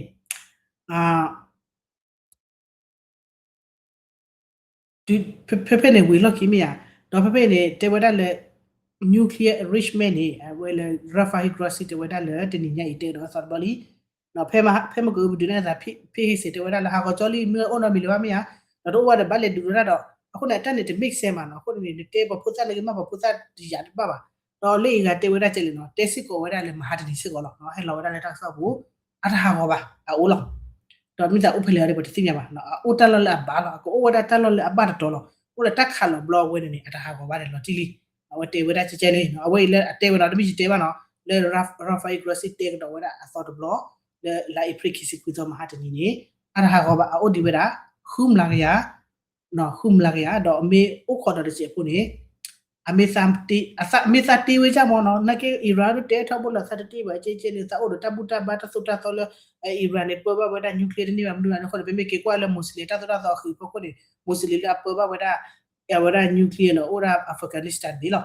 ဖဲဖဲန့ၣ် ဝံၤလီၢ်ခံမ့ၢ်ဧါ ဒီးဖဲဖဲန့ၣ် တဲဝဲဒၣ်လၢ nuclear enrichment န့ၣ် အဝဲလၢ Rafael Grossi တဲဝဲဒၣ်လၢတနံၤညါအံၤတဲဒီးအသီတဘျီလံ ဖဲမ့ၢ်ကပဒုးနဲၣ်သး ဖ့ဟ့စ့းတဲဝဲဒၣ်လၢ ဟးဂီၤကၠီလံ မ့ၢ်အိၣ်နီတမံၤလၢၤဘၣ်မ့ၢ်ဧါ, ဒီးတအိၣ်ဘၣ်ဒီးဘၣ်လဲၤဒုးဝဲဒၣ်ဒီး အဃိန့ၣ် အတၢ်န့ၣ်တ make sense ဘၣ်နီၤ. အဃိန့ၣ် နတဲပှၤဖိသၣ်လၢကမၣ်ပှၤဖိသၣ်တယာ်တဘၣ်ဘၣ်. ဒီးလၢအံၤဂၤတဲဝဲဒၣ်ကဲလဲၣ်နီၤ, တဲစ့ၢ်ကီးဝဲဒၣ်လၢမဟါတနံၤစ့ၢ်ကီးလီၤ, ဟဲလီၤဝဲဒၣ်လၢတၢ်ကစီၣ်ပူၤ အတဟးဂီၤဘၣ် အအိၣ်လီၤ. ဒီးမ့ၢ်သးအိၣ်ဖဲလဲၣ်အီၤဒီး ပတသ့ၣ်ညါဘၣ်, အအိၣ်တၢ်လီၢ်လၢအဘၣ်လီၤ, အကအိၣ်ဝဲဒၣ်တၢ်လီၢ်လၢအဘၣ်တတီၤလီၤ. အိၣ်လၢတၢ်ခးလီၤဘျီအဝဲန့ၣ်န့ၣ် အတဟးဂီၤဘၣ်န့ၣ်လီၤတံၢ်လံ. အဝဲတဲဝဲဒၣ်ကဲကဲန့ၣ် အဝဲအံၤလၢအတဲဝဲနီၤ, တမ့ၢ်ယတဲဘၣ်နီၤ, လၢ Rafael Grossi တဲကဒီးဝဲဒၣ်အသီတဘျီ လၢလါအ့ဖြ့ၣ်ခံဆံခွံသီမဟါတနံၤန့ၣ် အတဟးဂီၤဘၣ် အအိၣ်ဒံးဝဲဒၣ် ဃုမျးကယၤ ဃုမျးကယၤ ဒီးအမ့ၢ်အိၣ်ခိးဒီးတစဲးဖိန့ၣ် အမ့ၢ်သးတ့ဝဲဒၣ်မ့ၢ်နီၤ, နာ်က့ Iran ဒုးတဲထီဘိလီၤ သးတတ့ဘၣ် ကဲကဲန့ၣ် သးအိၣ်ဒီးတၢ်ဘူၣ်တၢ်ဘါတၢ်သိၣ်တၢ်သီလၢ Iran န့ၣ် ပၢဘၣ်ဝဲဒၣ် nuclear တန့ၢ်ဘၣ်မနုၤဘၣ်န့ၣ်အဃိန့ၣ် ပမ့ၢ်က့ၤကွၢ်လၢ Muslim တၢ်သိၣ်တၢ်သီအဃံအဖီခိၣ်န့ၣ် Muslim လၢအပၢဘၣ်ဝဲဒၣ် အဝဲဒၣ် nuclear န့ၣ် အိၣ်ဒၣ် Afghanistan န့ၣ်လီၤ.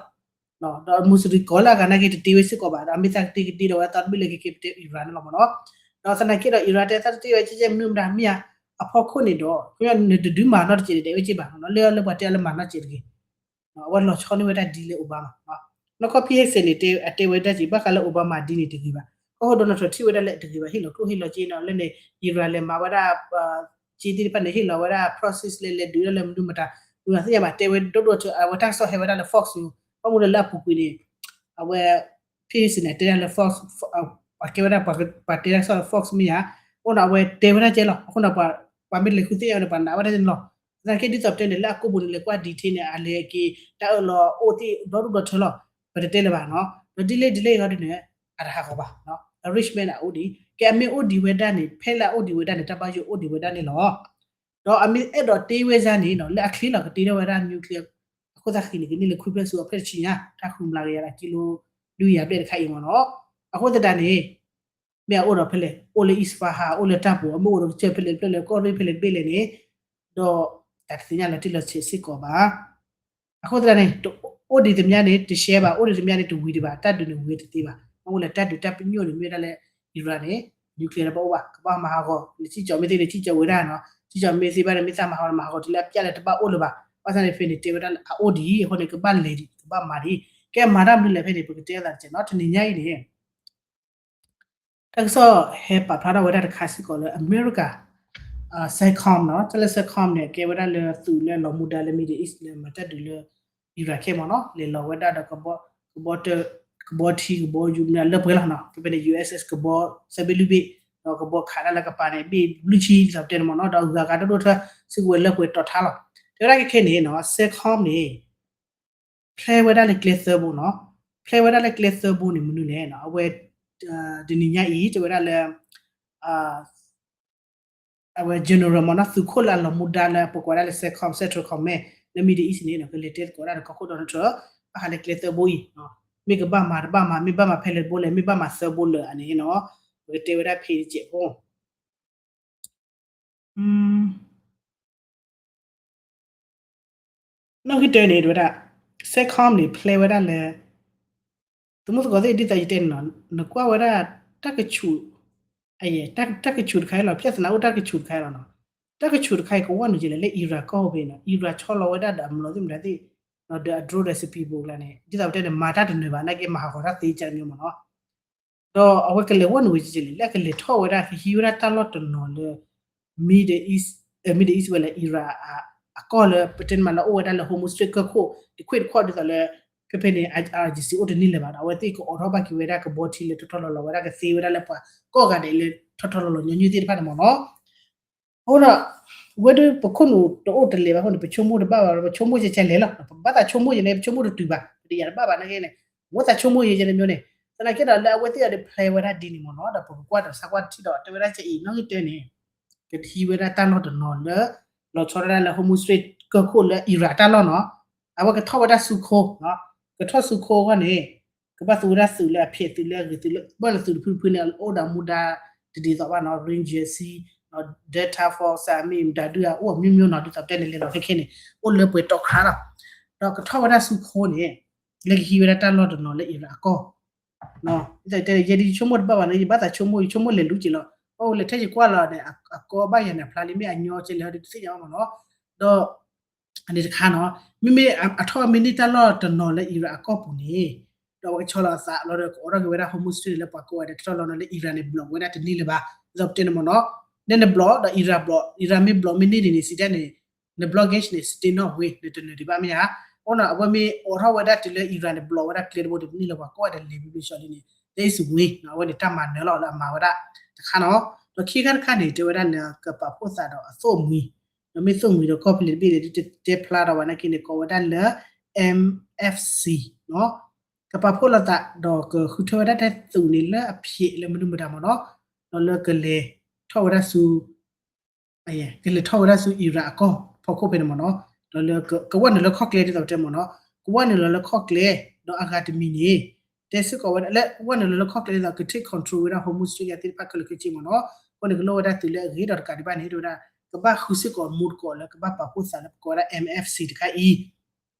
ဒီး Muslim ကိးလၢအဂၤနာ်က့တတ့ဝဲစ့ၢ်ကီးဘၣ်, ဒီးအမ့ၢ်သးကတ့ကတ့ဒီးဝဲသီတဘ့ၣ်လၢကက့ၤပတဲ Iran န့ၣ်လီၤမ့ၢ်နီၤ. ဒီးသနာ်က့ဒီး Iran တဲသးတတ့ဝဲကဲကဲမနုၤမတၤမ့ၢ်ဧါ, အဖီခိၣ်န့ၣ်ဒီး နတဒုးမၤနီတစဲးန့ၣ် တဲဝဲက့ဘၣ်နီၤ, လၢလၢပှၤတဲအီၤလၢမၤနီတစဲးတဂ့ၤ အဝဲလီၤဆီန့ၢ်ဝဲဒၣ်ဒ်လဲၣ် Obama နီၤ. နီၢ်ကီၢ် ဖ့ဟ့စ့း န့ၣ် အတဲဝဲဒၣ်က့ ဘၣ်ဃးလၢ Obama ဒ်န့ၣ်တဂ့ၤဘၣ်, ကီၢ်ခိၣ် Donald Trump ထံၣ်ဝဲဒၣ်လၢတဂ့ၤဘၣ် ဟ့ၣ်လီၤကျိၣ်ဟ့ၣ်လီၤစ့နီၤ လၢန့ၣ် Iran လဲၤမၤဝဲဒၣ် စ့သ့ၣ်တဖၣ်န့ၣ် ဟ့ၣ်လီၤဝဲဒၣ် process လဲၤလဲၤဒုးဒၣ်လဲၤမနုၤမတၤ မတၤသ့ၣ်ညါဘၣ် တဲဝဲဒိၣ်ဒိၣ်ထၢ အဝဲတၢ်ကစီၣ်ဟဲဝဲဒၣ်လၢ Fox ဘၣ်မနုၤလၢလၢအပူၤကွံာ်န့ၣ် အဝဲ ဖ့ဟ့စ့း န့ၣ် တဲဒၣ်လၢ Fox အကဲဝဲဒၣ် ပှၤတဲတၢ်ကစီၣ်လၢ Fox မ့ၢ်ဧါ, အဃိန့ၣ် အဝဲတဲဝဲဒၣ်ကဲလီၤ, အဃိန့ၣ် ပှၤမ့ၢ်လဲၤဃုသ့ၣ်ညါန့ၣ် ပှၤနာ်ဝဲဒၣ်န့ၣ်လီၤ. သနာ်က့ဒ်သိးပတဲန့ၣ် လၢအကိးပူၤန့ၣ် လဲၤကွၢ် detail န့ၣ် အလဲၤက့ၤ တၢ်အၢၣ်လီၤအိၣ်သ့ၣ်ဒီဒူၣ်ဒီထၢလီၤ, ပတတဲလၢၤဘၣ်နီၤ, ဒီးဒ်လဲၣ်ဒ်လဲၣ်အံၤဒ်န့ၣ် အတဟးဂီၤဘၣ်, arrangement အအိၣ်ဒံး ကဲအမ့ၢ်အိၣ်ဒံးဝဲဒၣ်န့ၣ် ဖဲလၢအအိၣ်ဒံးဝဲဒၣ်န့ၣ် တၢ်ဘၣ်ယိၣ်အိၣ်ဒံးဝဲဒၣ်န့ၣ်လီၤ. ဒီးအမ့ၢ်အဲၣ်ဒိးတ့ဝဲဒၣ်န့ၣ်နီၤ လၢအချ့လီၤ ကတ့ထီၣ်ဝဲဒၣ် nuclear အခိၣ်သၣ်ဃံန့ၣ် ကန့ၢ်လၢခွံဖျၢၣ်ဆူအဖျၢၣ်တဆံညါ တၢ်ဃုမျးကယၤဒီးကံလိ ဒုးယၤဘျဲၣ်တခါအံၤမ့ၢ်နီၤ, အဃိသတးန့ၣ် မ့ၢ်အအိၣ်ဒီးဖဲလဲၣ် အိၣ်လၢ Isfahan အိၣ်လၢတၢ်ပူၤ အမ့ၢ်အိၣ်ဒီးကစၢၢ်ဖဲလဲၣ်ဖဲလဲၣ် ကီၢ်ရ့ၣ်ဖဲလဲၣ်တဘ့ၣ်လဲၣ်န့ၣ် ဒီးတၢ်တသ့ၣ်ညါလီၤတံၢ်လီၤဆဲးစ့ၢ်ကီးဘၣ်. အဃိသတးန့ၣ် အိၣ်ဒံးတမံၤန့ၣ် တရှဲဘၣ်, အိၣ်ဒံးတမံၤန့ၣ် တဝံၤဒံးဘၣ်, တၢ်ဒုးန့ၣ်ဝံၤတသ့ဘၣ်. မ့ၢ်အိၣ်လၢတၢ်ဒုးတၢ်ပညိၣ်န့ၣ် မ့ၢ်ဝဲဒၣ်လၢ Iran န့ၣ် nuclear တဘၣ်အိၣ်ဘၣ်, ကဘၣ်မၤဟးဂီၤ, လၢစံၣ်ကၠီၤမ့ၢ်သ့န့ၣ် စံၣ်ကၠီၤဝဲဒၣ်နီၤ, စံၣ်ကၠီၤမ့ၢ်သ့ဘၣ်န့ၣ် မ့ၢ်သးမၤဟးဂီၤန့ၣ် မၤဟးဂီၤတုၤလၢအပျၢ်လၢတဘၣ်အိၣ်လၢၤဘၣ်. ဘၣ်ဆၣ်န့ၣ် ဖဲန့ၣ် တဲဝဲဒၣ်လၢအအိၣ်ဒံး, အဃိန့ၣ် ကဘၣ်လဲၤဒံး ကဘၣ်မၤဒံး, ကဲမၤတၢ်မနုၤလဲၣ်ဖဲန့ၣ် ပကတဲအသးတစဲးနီၤ, တနံၤညါအံၤန့ၣ် တၢ်ကစီၣ်ဟဲပာ်ဖျါထီၣ်ဝဲဒၣ်တခါစ့ၢ်ကီးလၢအမဲရကၤ CENTCOM နီၤ, တၢ်လၢ CENTCOM န့ၣ် ကဲဝဲဒၣ်လၢသုးလၢလီၤမူဒါလၢ Middle East လၢမၤတၢ်ဒုးလၢ Iran ခဲမ့ၢ်နီၤ, လဲၤလီၤဝဲဒၣ်ဒီး ကဘီထံ ကဘီယူၤမနုၤလၢပှဲၤလီၤနီၤ, ဖဲဖဲန့ၣ် USS ကဘီသၢဘ့ၣ်လွံၢ်ဘ့ၣ်, ဒီးကဘီခးတၢ်လၢကပၤန့ၣ် ဘ့ၣ်လွံၢ်ဆံ ဒ်သိးပတဲန့ၣ်မ့ၢ်နီၤ, ဒီးဂၤဂၤဒိၣ်ဒိၣ်ထၢ စုကဝဲၤလၢပှဲၤတီၤထါလီၤ. တဲဝဲဒၣ်ခဲခဲန့ၣ်နီၤ CENTCOM န့ၣ် ဖျဲဝဲဒၣ်လၢကျဲသၢဘိနီၤ, ဖျဲဝဲဒၣ်လၢကျဲသၢဘိန့ၣ် မနုၤလဲၣ်နီၤ, အဝဲ တနံၤညါအံၤ တဲဝဲဒၣ်လၢ အဝဲ general မ့ၢ်နီၤ, သုးခိၣ်လၢအလီၤမူဒါလၢပကိးဝဲဒၣ်လၢ CENTCOM, Central Command လၢ Middle East န့ၣ် ကလဲၤတဲသကိးဝဲဒၣ်ဒီးကီၢ်ခိၣ် Donald Trump ဘၣ်ဃးလၢကျဲသၢဘိအံၤ, မ့ၢ်ကဘၣ်မၤတဘၣ်မၤ, မ့ၢ်ဘၣ်မၤဖဲလဲၣ်တဘိလဲၣ်, မ့ၢ်ဘၣ်မၤသၢဘိလၢာ်န့ၣ်နီၤ, ပကတဲဝဲဒၣ်ဖဲတစဲးဖိ နီၣ်ဂံၢ်တၢန့ၣ် တဲဝဲဒၣ် CENTCOM န့ၣ် ဖျဲဝဲဒၣ်လၢ သမူသကိးသ့ၣ် ဒ်သိးယတဲန့ၣ်နီၤ, နကွၢ်ဝဲဒၣ် တၢ်ကဆူး, တၢ်ကဆူးတခါအံၤလီၤ, ဖျဲသနာ်အိၣ်တၢ်ကဆူးတခါအံၤလီၤနီၤ, တၢ်ကဆူးတခါအံၤ ကဝီၤနုာ်ကလဲၣ် လၢ Iran ကီၢ်ပူၤဖဲနီၤ, Iran ဆီလီၤဝဲဒၣ်ဒီးအမျိာ်သ့ၣ်မတၤသ့ၣ်, ဒီးအ drone ဒီး speedboat ကျါန့ၣ် ဒ်သိးပတဲန့ၣ် မၤတၢ်တနၢၤဘၣ် နာ်က့မၤဟးဂီၤတၢ်သ့ကၢ်မ့ၢ်နီၤ ဒီးအဝဲကလဲၤဝီနုာ်ဝဲကလဲၣ် လၢအကလဲၤထီၣ်ဝဲဒၣ် ကဟံးဝဲဒၣ်တၢ်လီၢ်တနီၤလၢ Middle East, Middle East ဝဲလၢ Iran အကီၢ်လၢ ပတဲန့ၣ်မးလၢအိၣ်ဝဲဒၣ်လၢ Hormuz Strait ကၢၢ်ခိၣ် တခွ့ၣ်တခီၣ်ဒ်သိးလၢ ဖဲဖဲန့ၣ် IRGC အိၣ်တန့ၢ်လၢၤဘၣ်ဒီး အဝဲသ့ၣ်ကအိးထီၣ်ဘၣ်က့ၤဝဲဒၣ်ကဘီထံလၢထီထီလီၤလီၤဝဲဒၣ် ကသ့ဝဲဒၣ်လၢပှၤကီၢ်ဂၤဒဲးလၢထီထီလီၤလီၤညီနုၢ်သ့ၣ်တဖၣ်န့ၣ်မ့ၢ်နီၤ အဃိဒီး ဝဲဒၣ်ပခိၣ်နူာ်တအိၣ်တလဲၤဘၣ်အဃိန့ၣ် ပဆိကမိၣ်တဘၣ်ဘၣ်ဒီး ပဆိကမိၣ်ကဲကဲလဲၣ်လီၤ. ပဘၣ်သးဆိကမိၣ်ယဲန့ၣ် ပဆိကမိၣ်တတုၤဘၣ် ပတယာ်တဘၣ်ဘၣ်နာ်က့န့ၣ် ဝဲသးဆိကမိၣ်ယဲယဲန့ၣ်မ့ၢ်န့ၣ် သနာ်က့ဒီးလၢအဝဲသ့ၣ်အီၤဒီး plan ဝဲဒၣ်ဒ်န့ၣ်မ့ၢ်နီၤ ဒီးပကကွၢ်ဒီးဆၢကွၢ်တထံၣ်ဒီး တဲဝဲဒၣ်ကအံၤနီၣ်ဂံၢ်တၢန့ၣ် ကဟံးဝဲဒၣ်တၢ်လီၢ်တနီၤလၢ လီၤဆီဒၣ်တၢ်လၢ Hormuz Strait ကၢၢ်ခိၣ်လၢ Iran တၢ်လီၢ်နီၤ အဝဲကထီၣ်ဝဲဒၣ်ဆူခိ ကထီၣ်ဆူခိအဂီၢ်န့ၣ် ကဘၣ်သူဝဲဒၣ်သုးလၢအဖျဲးသုးလၢအဂ့ၤသုးလၢ ဘၣ်လၢသုးတဖုတဖုန့ၣ် အိၣ်ဒီးမူဒါတဒ်သိးဘၣ်နီၤ Ranger ဆံ Delta Force မ့ၢ်မတၤဒုးအအိၣ်အမျိုးမျိုးနီၤ ဒ်သိးပတဲန့ၣ်လဲၤလီၤခဲခဲန့ၣ် အိၣ်လၢပှဲၤတီၤခါလီၤ. ဒီးကထီၣ်ဝဲဒၣ်ဆူခိန့ၣ် လၢကဟံးဝဲဒၣ်တၢ်လီၢ်တနီၤလၢ Iran အကီၢ် ဒ်သိးတဲ ယဲဒ်ယဆိကမိၣ်တဘၣ်ဘၣ်န့ၣ် ယဘၣ်သးဆိကမိၣ် ယဆိကမိၣ်လဲၤလူၤက့ၤလီၤ. အိၣ်လဲၤထဲယကွၢ်လီၤန့ၣ် အကီဘၣ်ယၤန့ၣ် အဖျါလံမ့ၢ်အညီကဲလဲၣ်ဒီးတသ့ၣ်ညါဘၣ်မ့ၢ်နီၤ. ဒီး အန့ၣ်တခါနီၤ မ့မ့ၢ်အထီၣ်မ့ၢ်န့ၢ်တၢ်လီၢ်တနီၤလၢ Iran အကီၢ်ပူၤန့ၣ် ဒီးအဝဲကဆီလီၤအသးလီၤဒီး ကအိးထီၣ်က့ၤဝဲဒၣ် Hormuz Strait လၢပှၤကိးဂၤဒဲးတထီၣ်လီၤနီၤ လၢ Iran န့ၣ် block ဝဲဒၣ်တန့ၢ်လၢၤဘၣ် ဒ်သိးပတဲန့ၣ်မ့ၢ်နီၤ, နဲန block ဒီး Iran block, Iran မ့ၢ် block မ့ၢ်န့ၢ်ဒ်န့ၣ် စံးတၢ်န့ၣ် န blockage န့ၣ် stay နီၣ်ဝ့ နတနၢၤဒံးဘၣ်မ့ၢ်ဧါ. အဃိနီၤ အဝဲမ့ၢ်အိးထီၣ်ဝဲဒၣ်တုၤလၢ Iran န့ၣ် block ဝဲဒၣ်ကျဲတဘိဒီး တန့ၢ်လၢၤပှၤကိးဂၤဒဲးလဲၤဘျ့ဘျ့ဆှီလံန့ၣ် that is win နီၤ, အဝဲန့ၣ်တၢ်မၤနၢၤလီၤလၢအမၤဝဲဒၣ် တခါနီၤ. ဒီးခံခါတခါန့ၣ် တဲဝဲဒၣ်လၢကပာ်ဖှိၣ်သးဒီးအသိၣ်မှံၤ, ဒီးမ့ၢ်သိၣ်မှံၤဒီးကီၢ်ဖဲလဲၣ်တဘ့ၣ်န့ၣ် တတဲဖျါထီၣ်ဘၣ်နာ်က့န့ၣ် ကိးဝဲဒၣ်လၢ M F C နီၤ, ကပာ်ဖှိၣ်လိာ်သးဒီးကဃုထၢဝဲဒၣ်တၢ်သုးန့ၣ်လၢအဖျဲးလၢမနုၤမတၤမ့ၢ်နီၤ, ဒီးလၢကလဲၤထီၣ်ဝဲဒၣ်ဆူ ကလဲၤထီၣ်ဝဲဒၣ်ဆူ Iran အကီၢ်ဖီခိၣ်ဖဲန့ၣ်မ့ၢ်နီၤ, ဒီးလၢကဝဲနုာ်လၢခီၣ်ကျဲဒ်သိးပတဲမ့ၢ်နီၤ, ကဝဲနုာ်လီၤလၢခီၣ်ကျဲ, ဒီးအဂၤတမံၤန့ၣ် တဲစ့ၢ်ကီးဝဲဒၣ်လၢကဝဲနုာ်လီၤလၢခီၣ်ကျဲဒ်သိး က take control ဝဲဒၣ် Hormuz Strait သ့ၣ်တဖၣ်ခဲလၢာ်ခဲဆ့မ့ၢ်နီၤ, အဃိန့ၣ် ကလိၣ်ဝဲဒၣ်သုးလၢအဂ့ၤဒီးတကးဒံးဘၣ်န့ၣ် တဲဝဲဒၣ် ကဘၣ်ဃုစ့ၢ်ကီးမူတကိးလၢကဘၣ်ပာ်ဖှိၣ်သးလၢပကိးဝဲဒၣ် M F C တခါအံၤ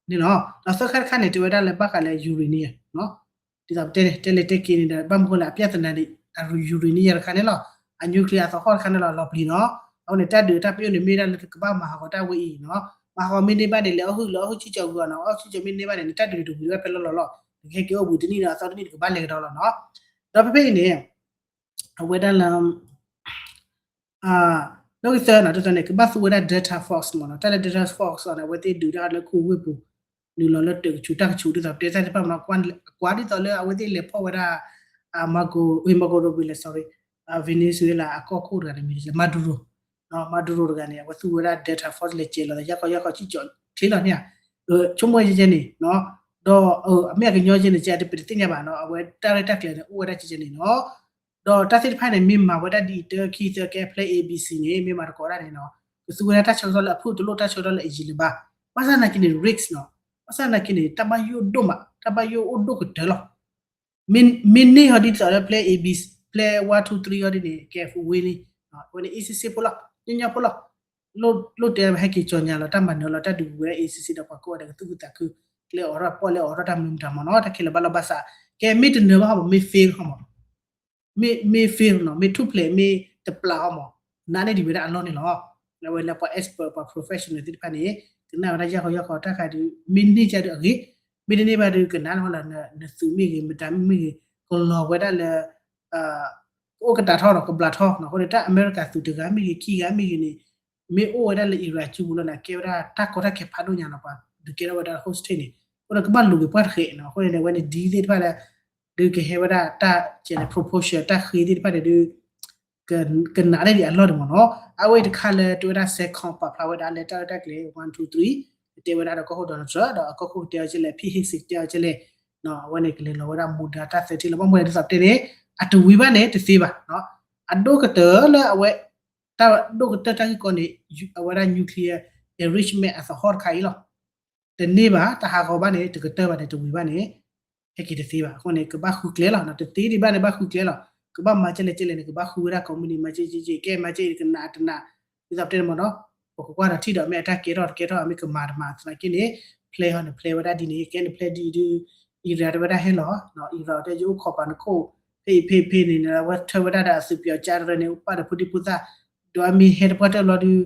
န့ၣ်လီၤ. ဒီးသၢခါတခါန့ၣ် တဲဝဲဒၣ်လၢဘၣ်ဃးလၢ uranium နီၤ, ဒ်သိးပတဲန့ၣ် တဲလဲၤတဲက့ၤန့ၣ်ဒီး ဘၣ်မနုၤဃိလဲၣ် အပြဿနာန့ၣ် အ uranium တခါန့ၣ်လီၤ, အ nuclear အသဟီၣ်တခါန့ၣ်လီၤ လီၤပျံၤနီၤ. အဃိန့ၣ် တၢ်ဒုးတၢ်ပယိၣ်န့ၣ် မ့ၢ်ဒၣ်လၢကဘၣ်မၤဟးဂီၤတၢ်ဝဲအံၤနီၤ, မၤဟးဂီၤမ့ၢ်န့ၢ်ဘၣ်န့ၣ် လဲၤအီၣ်ဟုၣ် လဲၤအီၣ်ဟုၣ်ဆံၣ်ကၠီၤဂုၤအီၤနီၤ, အီၣ်ဟုၣ်ဆံၣ်ကၠီၤမ့ၢ်န့ၢ်ဘၣ်န့ၣ် နတၢ်ဒုးန့ၣ်တဝံၤဝဲဖဲလီၢ်လီၢ်လီၤ, နကဟဲက့ၤအိၣ်ဘှံးတနံၣ်ဒီးအသီတနံၣ် နကဘၣ်လဲၤကဒီးလီၤနီၤ. ဒီးဖဲဖဲအံၤန့ၣ် အဝဲဒၣ်လၢ နီၣ်ဂံၢ်သၢနီၤ ဒ်သိးန့ၣ် ကဘၣ်သူဝဲဒၣ် Delta Force မ့ၢ်နီၤ, တၢ်လၢ Delta Force န့ၣ် အဝဲသ့ၣ်ဒုးတၢ်လၢခူဝ့ၢ်ပူၤ နုာ်လီၤလၢတၢးကဆူးတၢ်ကဆူး ဒ်သိးပတဲတၢ်သ့ၣ်တဖၣ်မ့ၢ်နီၤ, ကွၢ်ဒ်သိးလၢအဝဲသ့ၣ်လဲၤဖီၣ်ဝဲဒၣ် Marco, မ့ၢ် Marco Rubio လဲၣ် sorry, Venezuela အကီၢ်ခိၣ်တဂၤန့ၣ် မံၤလၢ Maduro, Maduro တဂၤန့ၣ် အဝဲသူဝဲဒၣ် Delta Force လဲၤစဲးလီၤ ယၢ်ခီယၢ်ခီ စံၣ်ကၠီၤချ့လီၤန့ၣ်ဧါ, ဆိကမိၣ်ဝဲကဲကဲန့ၣ်, ဒီးအမ့ၢ်အကညီကဲန့ၣ် ကဲတပတသ့ၣ်ညါဘၣ်နီၤ, အဝဲတၢ်ရဲၣ်တၢ်ကျဲၤန့ၣ် အိၣ်ဝဲဒၣ်ကဲကဲန့ၣ်နီၤ. ဒီးတၢ်သ့ၣ်တဖၣ်န့ၣ် မ့ၢ်မၤဝဲဒၣ်ဒ်အံၤ တၢ ခံ သၢ ကဲ plan A B C န့ၣ် မ့ၢ်မၤတကိးဒၣ်န့ၣ်နီၤ, ကသူဝဲဒၣ်တၢ်ဆၢကတီၢ်လၢအဖုၣ် တလိၣ်တၢ်ဆၢကတီၢ်လၢအယံာ်လၢၤဘၣ်. ဘၣ်ဆၣ်သနာ်က့န့ၣ် risk နီၤ, ဘၣ်ဆၣ်သနာ်က့န့ၣ် တၢ်ဘၣ်ယိၣ်ဒိၣ်မး တၢ်ဘၣ်ယိၣ်အိၣ်ဒိၣ်ကတၢၢ်လီၤ. မ့ၢ်န့ၢ်ဟီဒ်သိးလၢ plan A B, plan one two three ဟီဒ်န့ၣ် ကဲ ဝ့လံ, အဝဲန့ၣ် အံၤစ့စ့ဖိလီၤ, ညီညီဖိလီၤ, လိၣ်တဲဟဲက့ၤကၠီညါလီၤ တၢ်မၤနၢၤလီၤ တၢ်ဒုးဝဲဒၣ် အံၤစ့စ့ဒီးပှၤကိးဂၤဒဲးကသူၣ်ခုသးခု, ကျဲအိးထီၣ်ပီၣ်လဲၣ်အိးထီၣ်တၢ်မနုၤမတၤမ့ၢ်နီၤ, တၢ်ခဲလၢာ်ဘၣ်လီၢ်ဘၣ်စး, ကဲမ့ၢ်တနၢၤဘၣ်ဟီမး မ့ၢ် fail ဟီမး မ့ၢ် မ့ၢ် fail နီၤ, မ့ၢ်ထူၣ်ဖျဲးမ့ၢ်တပျၢ်ဟီမး, နာ်န့ၢ်ဒံးဝဲဒၣ်အလီၢ်န့ၣ်လီၤ. အဝဲလၢပှၤ expert ပှၤ professional သ့ၣ်တဖၣ်န့ၣ် ကနၣ်ဝဲဒၣ်ယၢ်ခီယၢ်ခီ တၢ်ခါဒုး မ့ၢ်န့ၢ်ကဲဒုးအဂ့ၤ, မ့ၢ်တန့ၢ်ဘၣ်ဒုး ကနၣ်န့ၣ်လီၤ နသုးမ့ၢ်ဂ့ၤ မတၤမ့ၢ်ဂ့ၤ ကလီၤဝဲဒၣ်လၢ ကအိၣ်ကတၢၢ်ထီၣ်နီၤ ကဘျးထီၣ်နီၤ, အဃိန့ၣ် တၢ်အမဲရကၤသုးတဂၤမ့ၢ်ဂ့ၤ ခံဂၤမ့ၢ်ဂ့ၤန့ၣ် မ့ၢ်အိၣ်ဝဲဒၣ်လၢ Iran စုပူၤလီၤန့ၣ် ကဲဝဲဒၣ်တၢ်ကီတၢ်ခဲဖးဒိၣ်ညါနီၤ, ပှၤဒုးကဲထီၣ်ဝဲဒၣ် hostage န့ၣ်, အဃိန့ၣ် ကဘၣ်လူၤက့ၤပှၢ်တဃဲးနီၤ, အဃိန့ၣ် အဝဲန့ၣ် ဒ်သ့ၣ်တဖၣ်လၢ ဒုးကဟဲဝဲဒၣ်တၢ်ကဲန့ၣ် proposal တၢ်ဃ့သ့ၣ်တဖၣ်န့ၣ်ဒုး ကနးဒၣ်ဒံးအလီၢ်န့ၣ်မ့ၢ်နီၤ, အဝဲတခါလၢတဲဝဲဒၣ် CENTCOM ပာ်ဖျါဝဲဒၣ်လၢတၢ်ရဲၣ်တၢ်ကျဲၤ one two three ကတဲဝဲဒၣ်ဒီးကီၢ်ခိၣ် Donald Trump ဒီးအကီၢ်ခိၣ်ကတဲအီၤကဲလဲၣ် Pete Hegseth ကတဲအီၤကဲလဲၣ်, အဝဲန့ၣ်ကလဲၤလီၤဝဲဒၣ်မူဒါတၢ်သၢထံၣ်လၢဘၣ်မနုၤဒ်သိးပတဲန့ၣ် အတဝံၤဘၣ်န့ၣ် တသ့ဘၣ်, အဒိၣ်ကတၢၢ်လၢအဝဲ တၢ်ဒိၣ်ကတၢၢ်တၢ်ဂ့ၢ်ကီန့ၣ် အဝဲဒၣ် nuclear enrichment အသဟီၣ်တခါအံၤလီၤ. တန့ၢ်ဘၣ် တဟးဂီၤဘၣ်န့ၣ် တကတၢၢ်ဘၣ်န့ၣ် တဝံၤဘၣ်န့ၣ် ဟဲက့ၤတသ့ဘၣ်. အဃိန့ၣ် ကဘၣ်ဃုကျဲလီၤ, တသ့ဒံးဘၣ်န့ၣ် ဘၣ်ဃုကျဲလီၤ. ကဘၣ်မၤကဲလဲၣ်ကဲလဲၣ်န့ၣ် ကဘၣ်ဃုဝဲဒၣ်ကိးမုၢ်နံၤ မၤကဲကဲကဲ ကဲမၤကဲကနးတနး, ဒ်သိးပတဲန့ၣ်မ့ၢ်နီၤ, ပကကွၢ်ဒီးထံၣ်ဒီး မ့ၢ်အတၢ်ကဲထီၣ်တကဲထီၣ် မ့ၢ်ကမၤတမၤသနာ်က့န့ၣ် plan ဟီန့ၣ် plan ဝဲဒၣ်ဒ်န့ၣ် ကဲန့ၣ် plan ဒ်အံၤဒုး Iran တဲဝဲဒၣ်ဟဲလီၤ, Iran တဲယအိၣ်ခိးပာ်နခိၣ် ဖဲအံၤဖဲဖဲန့ၣ် အဝဲထၢဝဲဒၣ်ဒီးအသုးပၠီၤကၠါတရၢန့ၣ် ပာ်ဒီးဖိဒံဖိသၣ်, ဒီးအမ့ၢ်ဟဲတပှၢ်တၢၢ်ဘျီဒုး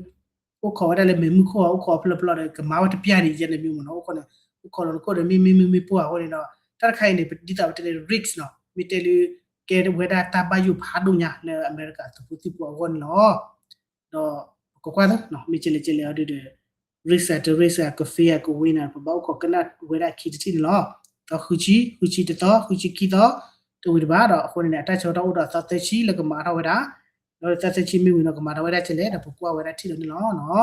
အိၣ်ခိးဝဲဒၣ်လၢမဲာ်မုၢ်ခိၣ် အိၣ်ခိးဖျၢၣ်ဖျၢၣ်ဒီး ကမၤဝဲတပျၢ်ဒံးယဲန့ၣ်မ့ၢ်မ့ၢ်နီၤ, အိၣ်ခိးလီၤနခိၣ်ဒီးမ့ၢ်မ့ၢ်မ့ၢ်မ့ၢ်ပှၢ်အဃိန့ၣ်ဒီး တၢ်တခါအံၤန့ၣ် ဒ်သိးပတဲလၢ risk နီၤ, မ့ၢ်တဲလၢ ကဲဝဲဒၣ်တၢ်ဘၣ်ယိၣ်ဖးဒိၣ်ညါလၢအမဲရကၤသုးဖိသံၣ်ဖိအဂီၢ်န့ၣ်လီၤ. ဒီးပကကွၢ်သ့ မ့ၢ်ကဲလဲၣ်ကဲလဲၣ်အီၤဒုးဒီး risk အတ risk အက fail အက win န့ၣ် ပဘၣ်အိၣ်ခိးကနၣ်ဝဲဒၣ်ခံတထံၣ်န့ၣ်လီၤ. ဒီးဃုဆံ ဃုဆံတသီ ဃုဆံခံသီ တဝံၤတဘၣ်ဒီး အဃိန့ၣ်န့ၣ် အတၢ်ဆၢကတီၢ်အိၣ်ဒီးသီသၢဆံလၢကမၤထီၣ်ဝဲဒၣ် ဒီးသီသၢဆံမ့ၢ်ဝံၤဒီးကမၤထီၣ်ဝဲဒၣ်ကဲလဲၣ်ဒီးပကွၢ်ဝဲဒၣ်ထံၣ်လီၤန့ၣ်လီၤ.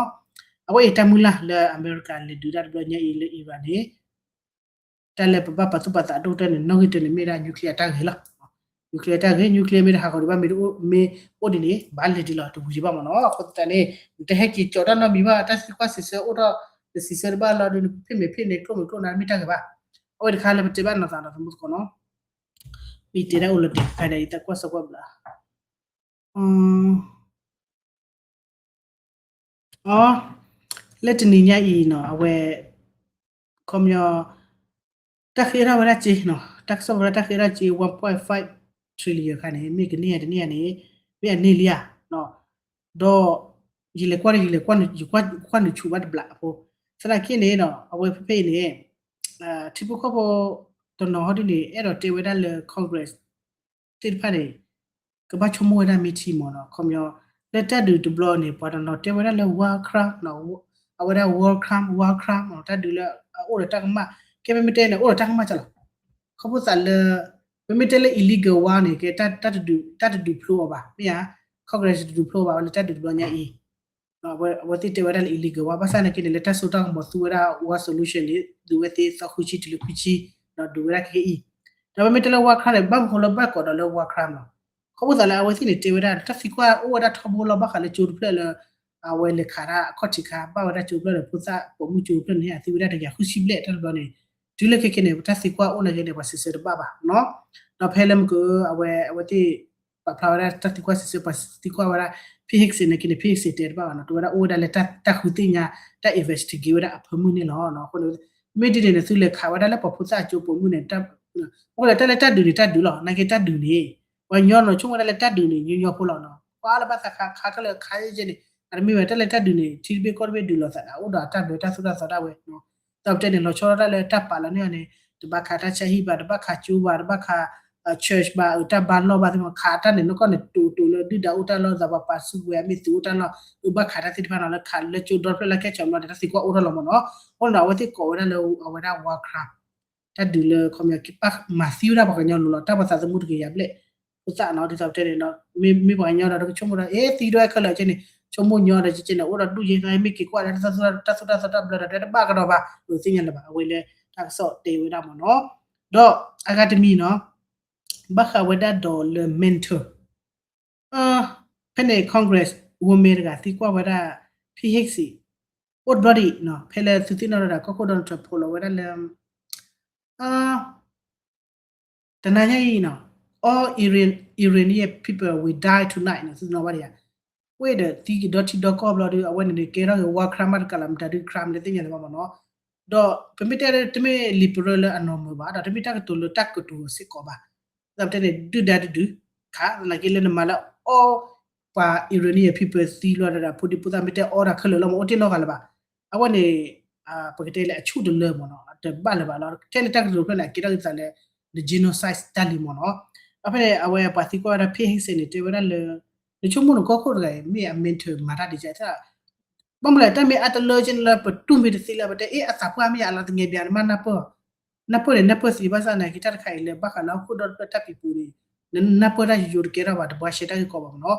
အဝဲအံၤတၢ်မုၢ်လၢ်လၢအမဲရကၤလဲၤဒုးတၢ်တဘျီညါအံၤလၢ Iran န့ၣ် တၢ်လၢပဘၣ်ပာ်သူၣ်ပာ်သးဒိၣ်ကတၢၢ်န့ၣ် နီၣ်ဂံၢ်တၢန့ၣ် မ့ၢ်ဒၣ် nuclear တၢ်ဂ့ၢ်လီၤ. nuclear တၢ်ဂ့ၢ် nuclear မ့ၢ်တဟးဂီၤဒံးဘၣ် မ့ၢ်အိၣ်ဒ်န့ၣ် ဘၣ်လဲၤဒ်လီၤ တဝံၤဒံးဘၣ်မ့ၢ်နီၤ. အဃိသတးန့ၣ် နတဟဲက့ၤကၠီၤတၢ်နီတမံၤဘၣ် တၢ်သံကွၢ်စံးဆၢအိၣ်ထီၣ် နစံးဆၢတဘၣ်လီၤဒီး နဖ့ၣ်မဲာ်ဖ့ၣ်န့ၣ် ကျိၣ်မဲာ်ကျိၣ်နါ မ့ၢ်တၢ်ဂ့ၢ်ဘၣ်. အဝဲတခါလၢပတဲဘၣ်နီၢ်သးဒီးသမူသကိးနီၤ မ့ၢ်တဲဒၣ်အိၣ်လၢတဲဖဲဒၣ်အံၤ တၢ်ကွၢ်စၢကွၢ်ဘျး အ လၢတနံၤညါအံၤနီၤ အဝဲ ခီပညီ တၢ်ဃ့ထီၣ်ဝဲဒၣ်စ့နီၤ တၢ်ကစီၣ်ဝဲဒၣ်တၢ်ဃ့ထီၣ်စ့ one point five trillion ခါန့ၣ် မ့ၢ်ကန့ၢ်ဧါတန့ၢ်ဧါန့ၣ် မ့ၢ်အန့ၢ်လံဧါ. ဒီး ယလဲၤကွၢ်ဒီး ယလဲၤကွၢ် ယကွၢ်နုာ်ဆူၣ်ဘၣ်တဘျးအဖိ သနာ်က့န့ၣ်နီၤ အဝဲဖဲဖဲအံၤန့ၣ် ထံဖိကီၢ်ဖိ တနီၤဟီဒ်န့ၣ် အဲၣ်ဒိးတဲဝဲဒၣ်လၢ Congress သ့ၣ်တဖၣ်န့ၣ် ကဘၣ်ဆိကမိၣ်ဝဲဒၣ်မ့ၢ်ထံမ့ၢ်နီၤ ခီပညီ လၢတၢ်ဒုးတဘျီန့ၣ် ပှၤတနီၤတဲဝဲဒၣ်လၢ war crime နီၤ အဝဲဒၣ် war crime war crime နီၤ တၢ်ဒုးလၢအအိၣ်ဒီးတၢ်ကမၣ် ကဲပမ့ၢ်တဲန့ၣ် အိၣ်ဒီးတၢ်ကမၣ်ကလီၤ ခီဖျိသးလၢ ပမ့ၢ်တဲလၢ illegal war န့ၣ် ကဲ တၢ်တဒုးဖျိအီၤဘၣ် မ့ၢ်ဧါ Congress တဒုးဖျိအီၤဘၣ် လၢတၢ်ဒုးတဘျီညါအံၤ အဝဲသ့ၣ်တဲဝဲဒၣ်လၢ illegal war ဘၣ်ဆၣ်နာ်က့န့ၣ် လၢတၢ်စိတၢ်ကမီၤသူဝဲဒၣ် war solution န့ၣ် ဒုးဝဲသ့ၣ်သီဃုဆံတုၤလၢခွံဆံ ဒီးဒုးဝဲဒၣ်ခဲအံၤ ဒီးပမ့ၢ်တဲလၢ war crime န့ၣ် ဘၣ်မနုၤဃိလၢဘၣ်ကိးဒီးလၢ war crime လီၤ ခီဖျိသးလၢအဝဲသ့ၣ်န့ၣ် တဲဝဲဒၣ် တၢ်သံကွၢ်အိၣ်ဝဲဒၣ်ထီဘိလီၤ ဘၣ်ဃးလၢကၠိတဖျၢၣ်လၢ အဝဲလဲၤခးတၢ်အခီၣ်ထံးခါ ဘၣ်ဝဲဒၣ်ကၠိတဖျၢၣ်ဒီး ဖိသၣ်ပိာ်မုၣ်ကၠိတဖျၢၣ်န့ၣ် အသံဝဲဒၣ်တကယၤဃုဆံဘျဲၣ်တၢ်တဘျီန့ၣ် တုၤလၢခဲခဲန့ၣ် ပတၢ်သံကွၢ်အိၣ်နာ်က့န့ၣ် ပှၤစံးဆၢတဘၣ်ဘၣ်နီၤ ဒီးဖဲလၢမုၢ်က အဝဲ အဝဲသ့ၣ် ပာ်ဖျါဝဲဒၣ်တၢ်သံကွၢ်စံးဆၢ ပှၤသံကွၢ်ဝဲဒၣ် ဖံဟ့ၣ်စ့း နာ်က့န့ၣ် ဖံဟ့ၣ်စ့း တဲတဘၣ်ဘၣ်နီၤ တဲဝဲဒၣ်အိၣ်ဝဲဒၣ်လၢတၢ်ဃုသ့ၣ်ညါ တၢ် investigate ဝဲဒၣ်အဖၢမုၢ်န့ၣ်လီၤ. အဃိန့ၣ် မ့ၢ်ဒ်န့ၣ်န့ၣ် သုလဲၤခးဝဲဒၣ်လၢပှၤဖိသၣ်အကၠိပိာ်မုၣ်န့ၣ် အိၣ်လၢတၢ်လၢတၢ်ဒုးန့ၣ် တၢ်ဒုးလီၤ နာ်က့တၢ်ဒုးန့ၣ် ပှၤကညီနီၤ ဆိကမိၣ်ဝဲဒၣ်လၢတၢ်ဒုးန့ၣ် ညီညီဖိလီၤနီၤ ကွၢ်လၢဘၣ်သးခါခါခဲလၢာ်ခါယဲၢ်န့ၣ် အတမ့ၢ်ဝဲတၢ်လၢတၢ်ဒုးန့ၣ် ထံတဘ့ၣ်ကီၢ်တဘ့ၣ်ဒုးလိာ်သးန့ၣ် အအိၣ်ဒီးတၢ်ဘျၢတၢ်သိၣ်တၢ်သီဒၣ်ဝဲ ဒီးပတဲန့ၣ် လီၤဆီဒၣ်တၢ်လၢတၢ်ပာ်လီၤန့ၢ်အီၤန့ၣ် တဘၣ်ခးတၢ်ဆါဟံၣ်ဘၣ် တဘၣ်ခးကၠိဘၣ် တဘၣ်ခး church ဘၣ် အတၢ်ဘါလီၢ်ဘၣ်သ့ၣ်မး ခးတၢ်န့ၣ် နကီၢ်န့ၣ်တိာ်တိာ်လၢဒုၣ်ဒါအိၣ်တၢ်လီၢ် သးပှၤပာ်စုကဝဲၤ အမ့ၢ်သုးအိၣ်တၢ်လီၢ် အဘၣ်ခးတၢ်သ့ၣ်တဖၣ်နီၤ လၢခးလၢကၠိဒီတဖျၢၣ်လၢကဲဆီးမီၤန့ၣ် တၢ်သံကွၢ်အိၣ်ထီၣ်လီၤမ့ၢ်နီၤ အဃိန့ၣ်ဒီး အဝဲသ့ၣ်ကိးဝဲဒၣ်လၢအဝဲဒၣ် war crime တၢ်ဒုးလၢခီပညီ ကဘၣ်မၤသံဝဲဒၣ်ပှၤကညီလိၤလီၤ တၢ်ပှၤသးသမူတကယၤဘျဲၣ် ဖိသၣ်နီၤ ဒ်သိးပတဲန့ၣ်ဒီး မ့မ့ၢ်ပှၤကညီဒီး တကဆိကမိၣ်ဒီး အ့ သံဒိၣ်ခဲလၢာ်ကဲန့ၣ် ဆိကမိၣ်ညီဒီး ကဲန့ၣ် အိၣ်ဒီးဒူၣ်ယဲၢ် မ့ၢ်က့ၤကွၢ်ဒီး တၢ်သိၣ်တၢ်သီတၢ်ဘျၢဒီး တဘၣ်ကဒီးဘၣ် အသ့ၣ်ညါလၢၤဘၣ် အဝဲလၢတၢ်ကစီၣ်တဲဝဲဒၣ်မ့ၢ်နီၤ ဒီးအဂၤတမံၤနီၤ ဘၣ်ဃးဝဲဒၣ်ဒီးလၢ mentor ဖဲန့ၣ် Congress woman တဂၤသံကွၢ်ဝဲဒၣ် ဖံဟ့ၣ်စ့း အိၣ်တဘျီဒံးနီၤ ဖဲလၢသုသ့ၣ်နီၣ်ထီၣ်ဒၣ် ကီၢ်ခိၣ် Donald Trump ဖိးလီၤဝဲဒၣ်လၢ တနၤညါအံၤနီၤ all Iran Iranian people will die tonight နီၤ သုသ့ၣ်နီၣ်ဘၣ်ဒံးဧါ ဝ့ၢ်ဒီးသံက့ၤဒီထံဒီကီၢ်ဘျီဒီး အဝဲန့ၣ်န့ၣ် ကဲထီၣ်က့ၤ war crime မးတကးလီၤ မတၤဒုး crime လၢသ့ၣ်ညါလၢၤဘၣ်မ့ၢ်နီၤ ဒီးပမ့ၢ်တဲတမ့ၢ် liberal လၢအနီၢ်မုာ်ဘၣ် ဒီးတမ့ၢ်တၢ်ကတိၤလၢတၢ်ကတိၤစ့ၢ်ကီးဘၣ် သးပတဲန့ၣ် ဒုၣ်ဒါတဒုး ခး သနာ်က့လၢနမၤလၢ all ပှၤ Iranian people သံလီၤဒီး ဖိဒံဖိသၣ်မ့ၢ်တဲ all တၢ်ခဲလၢာ်လီၤမ့ၢ် အိၣ်တ့ၢ်နီတဂၤလၢၤဘၣ် အဝဲန့ၣ် ပကတဲလၢအဆူၣ်တလၢမ့ၢ်နီၤ တဘၣ်လၢၤဘၣ်လီၤ ထဲလၢတၢ်ကတိၤတဖျၢၣ်န့ၣ် အကဲထီၣ်က့ၤသးလၢ the genocide တၢ်လံမ့ၢ်နီၤ ဒီးဖဲန့ၣ် အဝဲပှၤသံကွၢ်ဝဲဒၣ် ဖံဟ့ၣ်စ့း န့ၣ် တဲဝဲဒၣ်လၢ နဆိကမိၣ်နကီၢ်ခိၣ်တဂၤအံၤ မ့ၢ်အ mentor မၤတၢ်ဒ်လဲၣ် ဘၣ်မနုၤလဲၣ် တၢ်မ့ၢ်အတလၢက့လၢပတူၢ်မ့ၢ်တသ့လၢပတဲ အ့ အသးပှၢ်မ့ၢ်ယါ အလီၤသငဲးဘၣ် နမ့ၢ်နၢ်ပၢၢ် နၢ်ပၢၢ်န့ၣ် နၢ်ပၢၢ်သ့ဘၣ်ဆၣ်နာ်က့ တၢ်တခါအံၤလၢဘၣ်ဃးလၢဟီၣ်ခိၣ်ဒီတဖျၢၣ်တၢ်ဖံးပူၤန့ၣ် နနၢ်ပၢၢ်တၢ်ယိယိတကဲထီၣ်ဘၣ် တဘှါရှဲတၢ်ဂ့ၢ်ကီဘၣ်မ့ၢ်နီၤ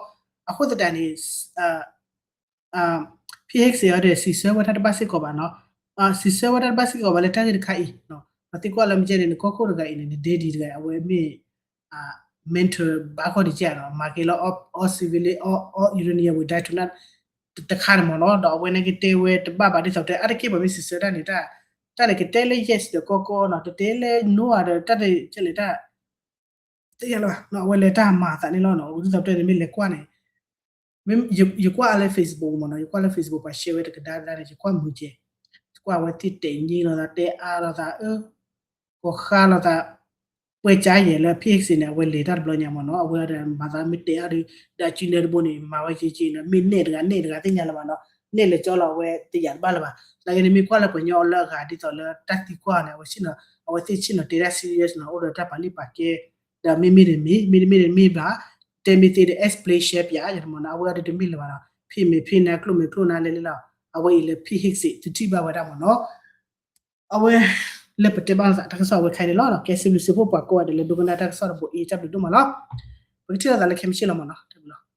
အဃိသတးန့ၣ် ဖံဟ့ၣ်စ့း အံၤဒီး စံးဆၢဝဲတၢ်တဘၣ်စ့ၢ်ကီးဘၣ်နီၤ စံးဆၢဝဲတၢ်တဘၣ်စ့ၢ်ကီးဘၣ်လၢတၢ်ဂ့ၢ်တခါအံၤ ပှၤသံကွၢ်လၢမ့ၢ်ကဲန့ၣ် နကီၢ်ခိၣ်တဂၤအံၤန့ၣ် နဒဲဒံးတဂၤအံၤ အဝဲမ့ၢ် mentor ဘၣ်ဂီၢ်ဒံးကဲနီၤ မၤက့ၤလီၤ all civilian all Iranian will die tonight တခါန့ၣ်မ့ၢ်နီၤ ဒီးအဝဲန့ၣ်ကတဲဝဲတဘၣ်ဘၣ်ဒ်သိးပတဲ အါတက့ၢ်ပှၤမ့ၢ်စံးဆၢတၢ်န့ၣ် တၢ်န့ၣ်ကတဲလၢ yes ဒီးကီကီနီၤ တတဲလၢ no ဒီးတၢ်တကဲလဲၣ်တၢ် သ့ၣ်ညါလၢၤဘၣ် အဝဲလဲၤတၢ်မၤအသးန့ၣ်လီၤနီၤ ဒ်သိးပတဲန့ၣ် မ့ၢ်လဲၤကွၢ်န့ၣ် ယကွၢ်လၢ Facebook မ့ၢ်နီၤ ယကွၢ်လၢ Facebook ပှၤ share ဝဲတကဒါတဒါန့ၣ် ယကွၢ်မုာ်ကဲ ယကွၢ်အဝဲသ့ၣ်တဲာ်ညံလိာ်သး တဲအါလိာ်သး အၢ ကီၤဃါလိာ်သး ပှဲၤကါယဲၢ်လၢ ဖံဟ့ၣ်စ့း န့ၣ် အဝဲလဲၤတၢ်တဘျီညါမ့ၢ်နီၤ အဝဲဒီးမၤသးမ့ၢ်တဲအါဒီး ဒီးအစုနဲတဘိန့ၣ် မၤဝဲက့ၤက့ၤနီၤ မ့ၢ်နဲၣ်တဂၤနဲၣ်တဂၤသ့ၣ်ညါလၢၤဘၣ်နီၤ နဲၣ်လဲၤကၠီလီၤအဝဲတယာ်တဘၣ်လၢၤဘၣ် သနာ်က့န့ၣ် မ့ၢ်ကွၢ်လၢပှၤကညီလၢအဂၤဒ်သိးလၢတၢ်သံကွၢ်န့ၣ် အဝဲဆ့ၣ်နီၤ အဝဲသ့ၣ်ဆ့ၣ်နီၤတဲဒၣ် serious နီၤ အိၣ်ဒီးတၢ်ပာ်လုၢ်ပာ်ကဲ ဒီးမ့မ့ၢ်တမ့ၢ် မ့တမ့ၢ်တမ့ၢ်ဘၣ် တဲမ့ၢ်သ့ဒီး explain share ပၠးယဲၢ်မ့ၢ်နီၤ အဝဲအံၤဒီးတမ့ၢ်လၢၤဘၣ်ဒီး ဖံးမ့ၢ်ဖံးနၤ ကျိၣ်မ့ၢ်ကျိၣ်နၤလဲၣ်လဲၣ်လီၤ အဝဲအံၤလၢ ဖံဟ့ၣ်စ့း သုထံၣ်ဘၣ်ဝဲဒၣ်မ့ၢ်နီၤ အဝဲ လၢပတဲဘၣ်လိာ်သးတၢ်ကစီၣ်အဝဲခါအံၤန့ၣ်လီၤ ကဲစံးဘျုးစံးဖှိၣ်ပှၤကိးဂၤဒဲးလၢဒိကနၣ်တၢ်ကစီၣ်တဘိအံၤ တၢ်ဘျုးဒိၣ်မးလီၤ ပကထံၣ်လိာ်သးလၢခဲမုၢ်ဆ့ၣ်လီၤမ့ၢ်နီၤ တၢ်ဘျုးလီၤ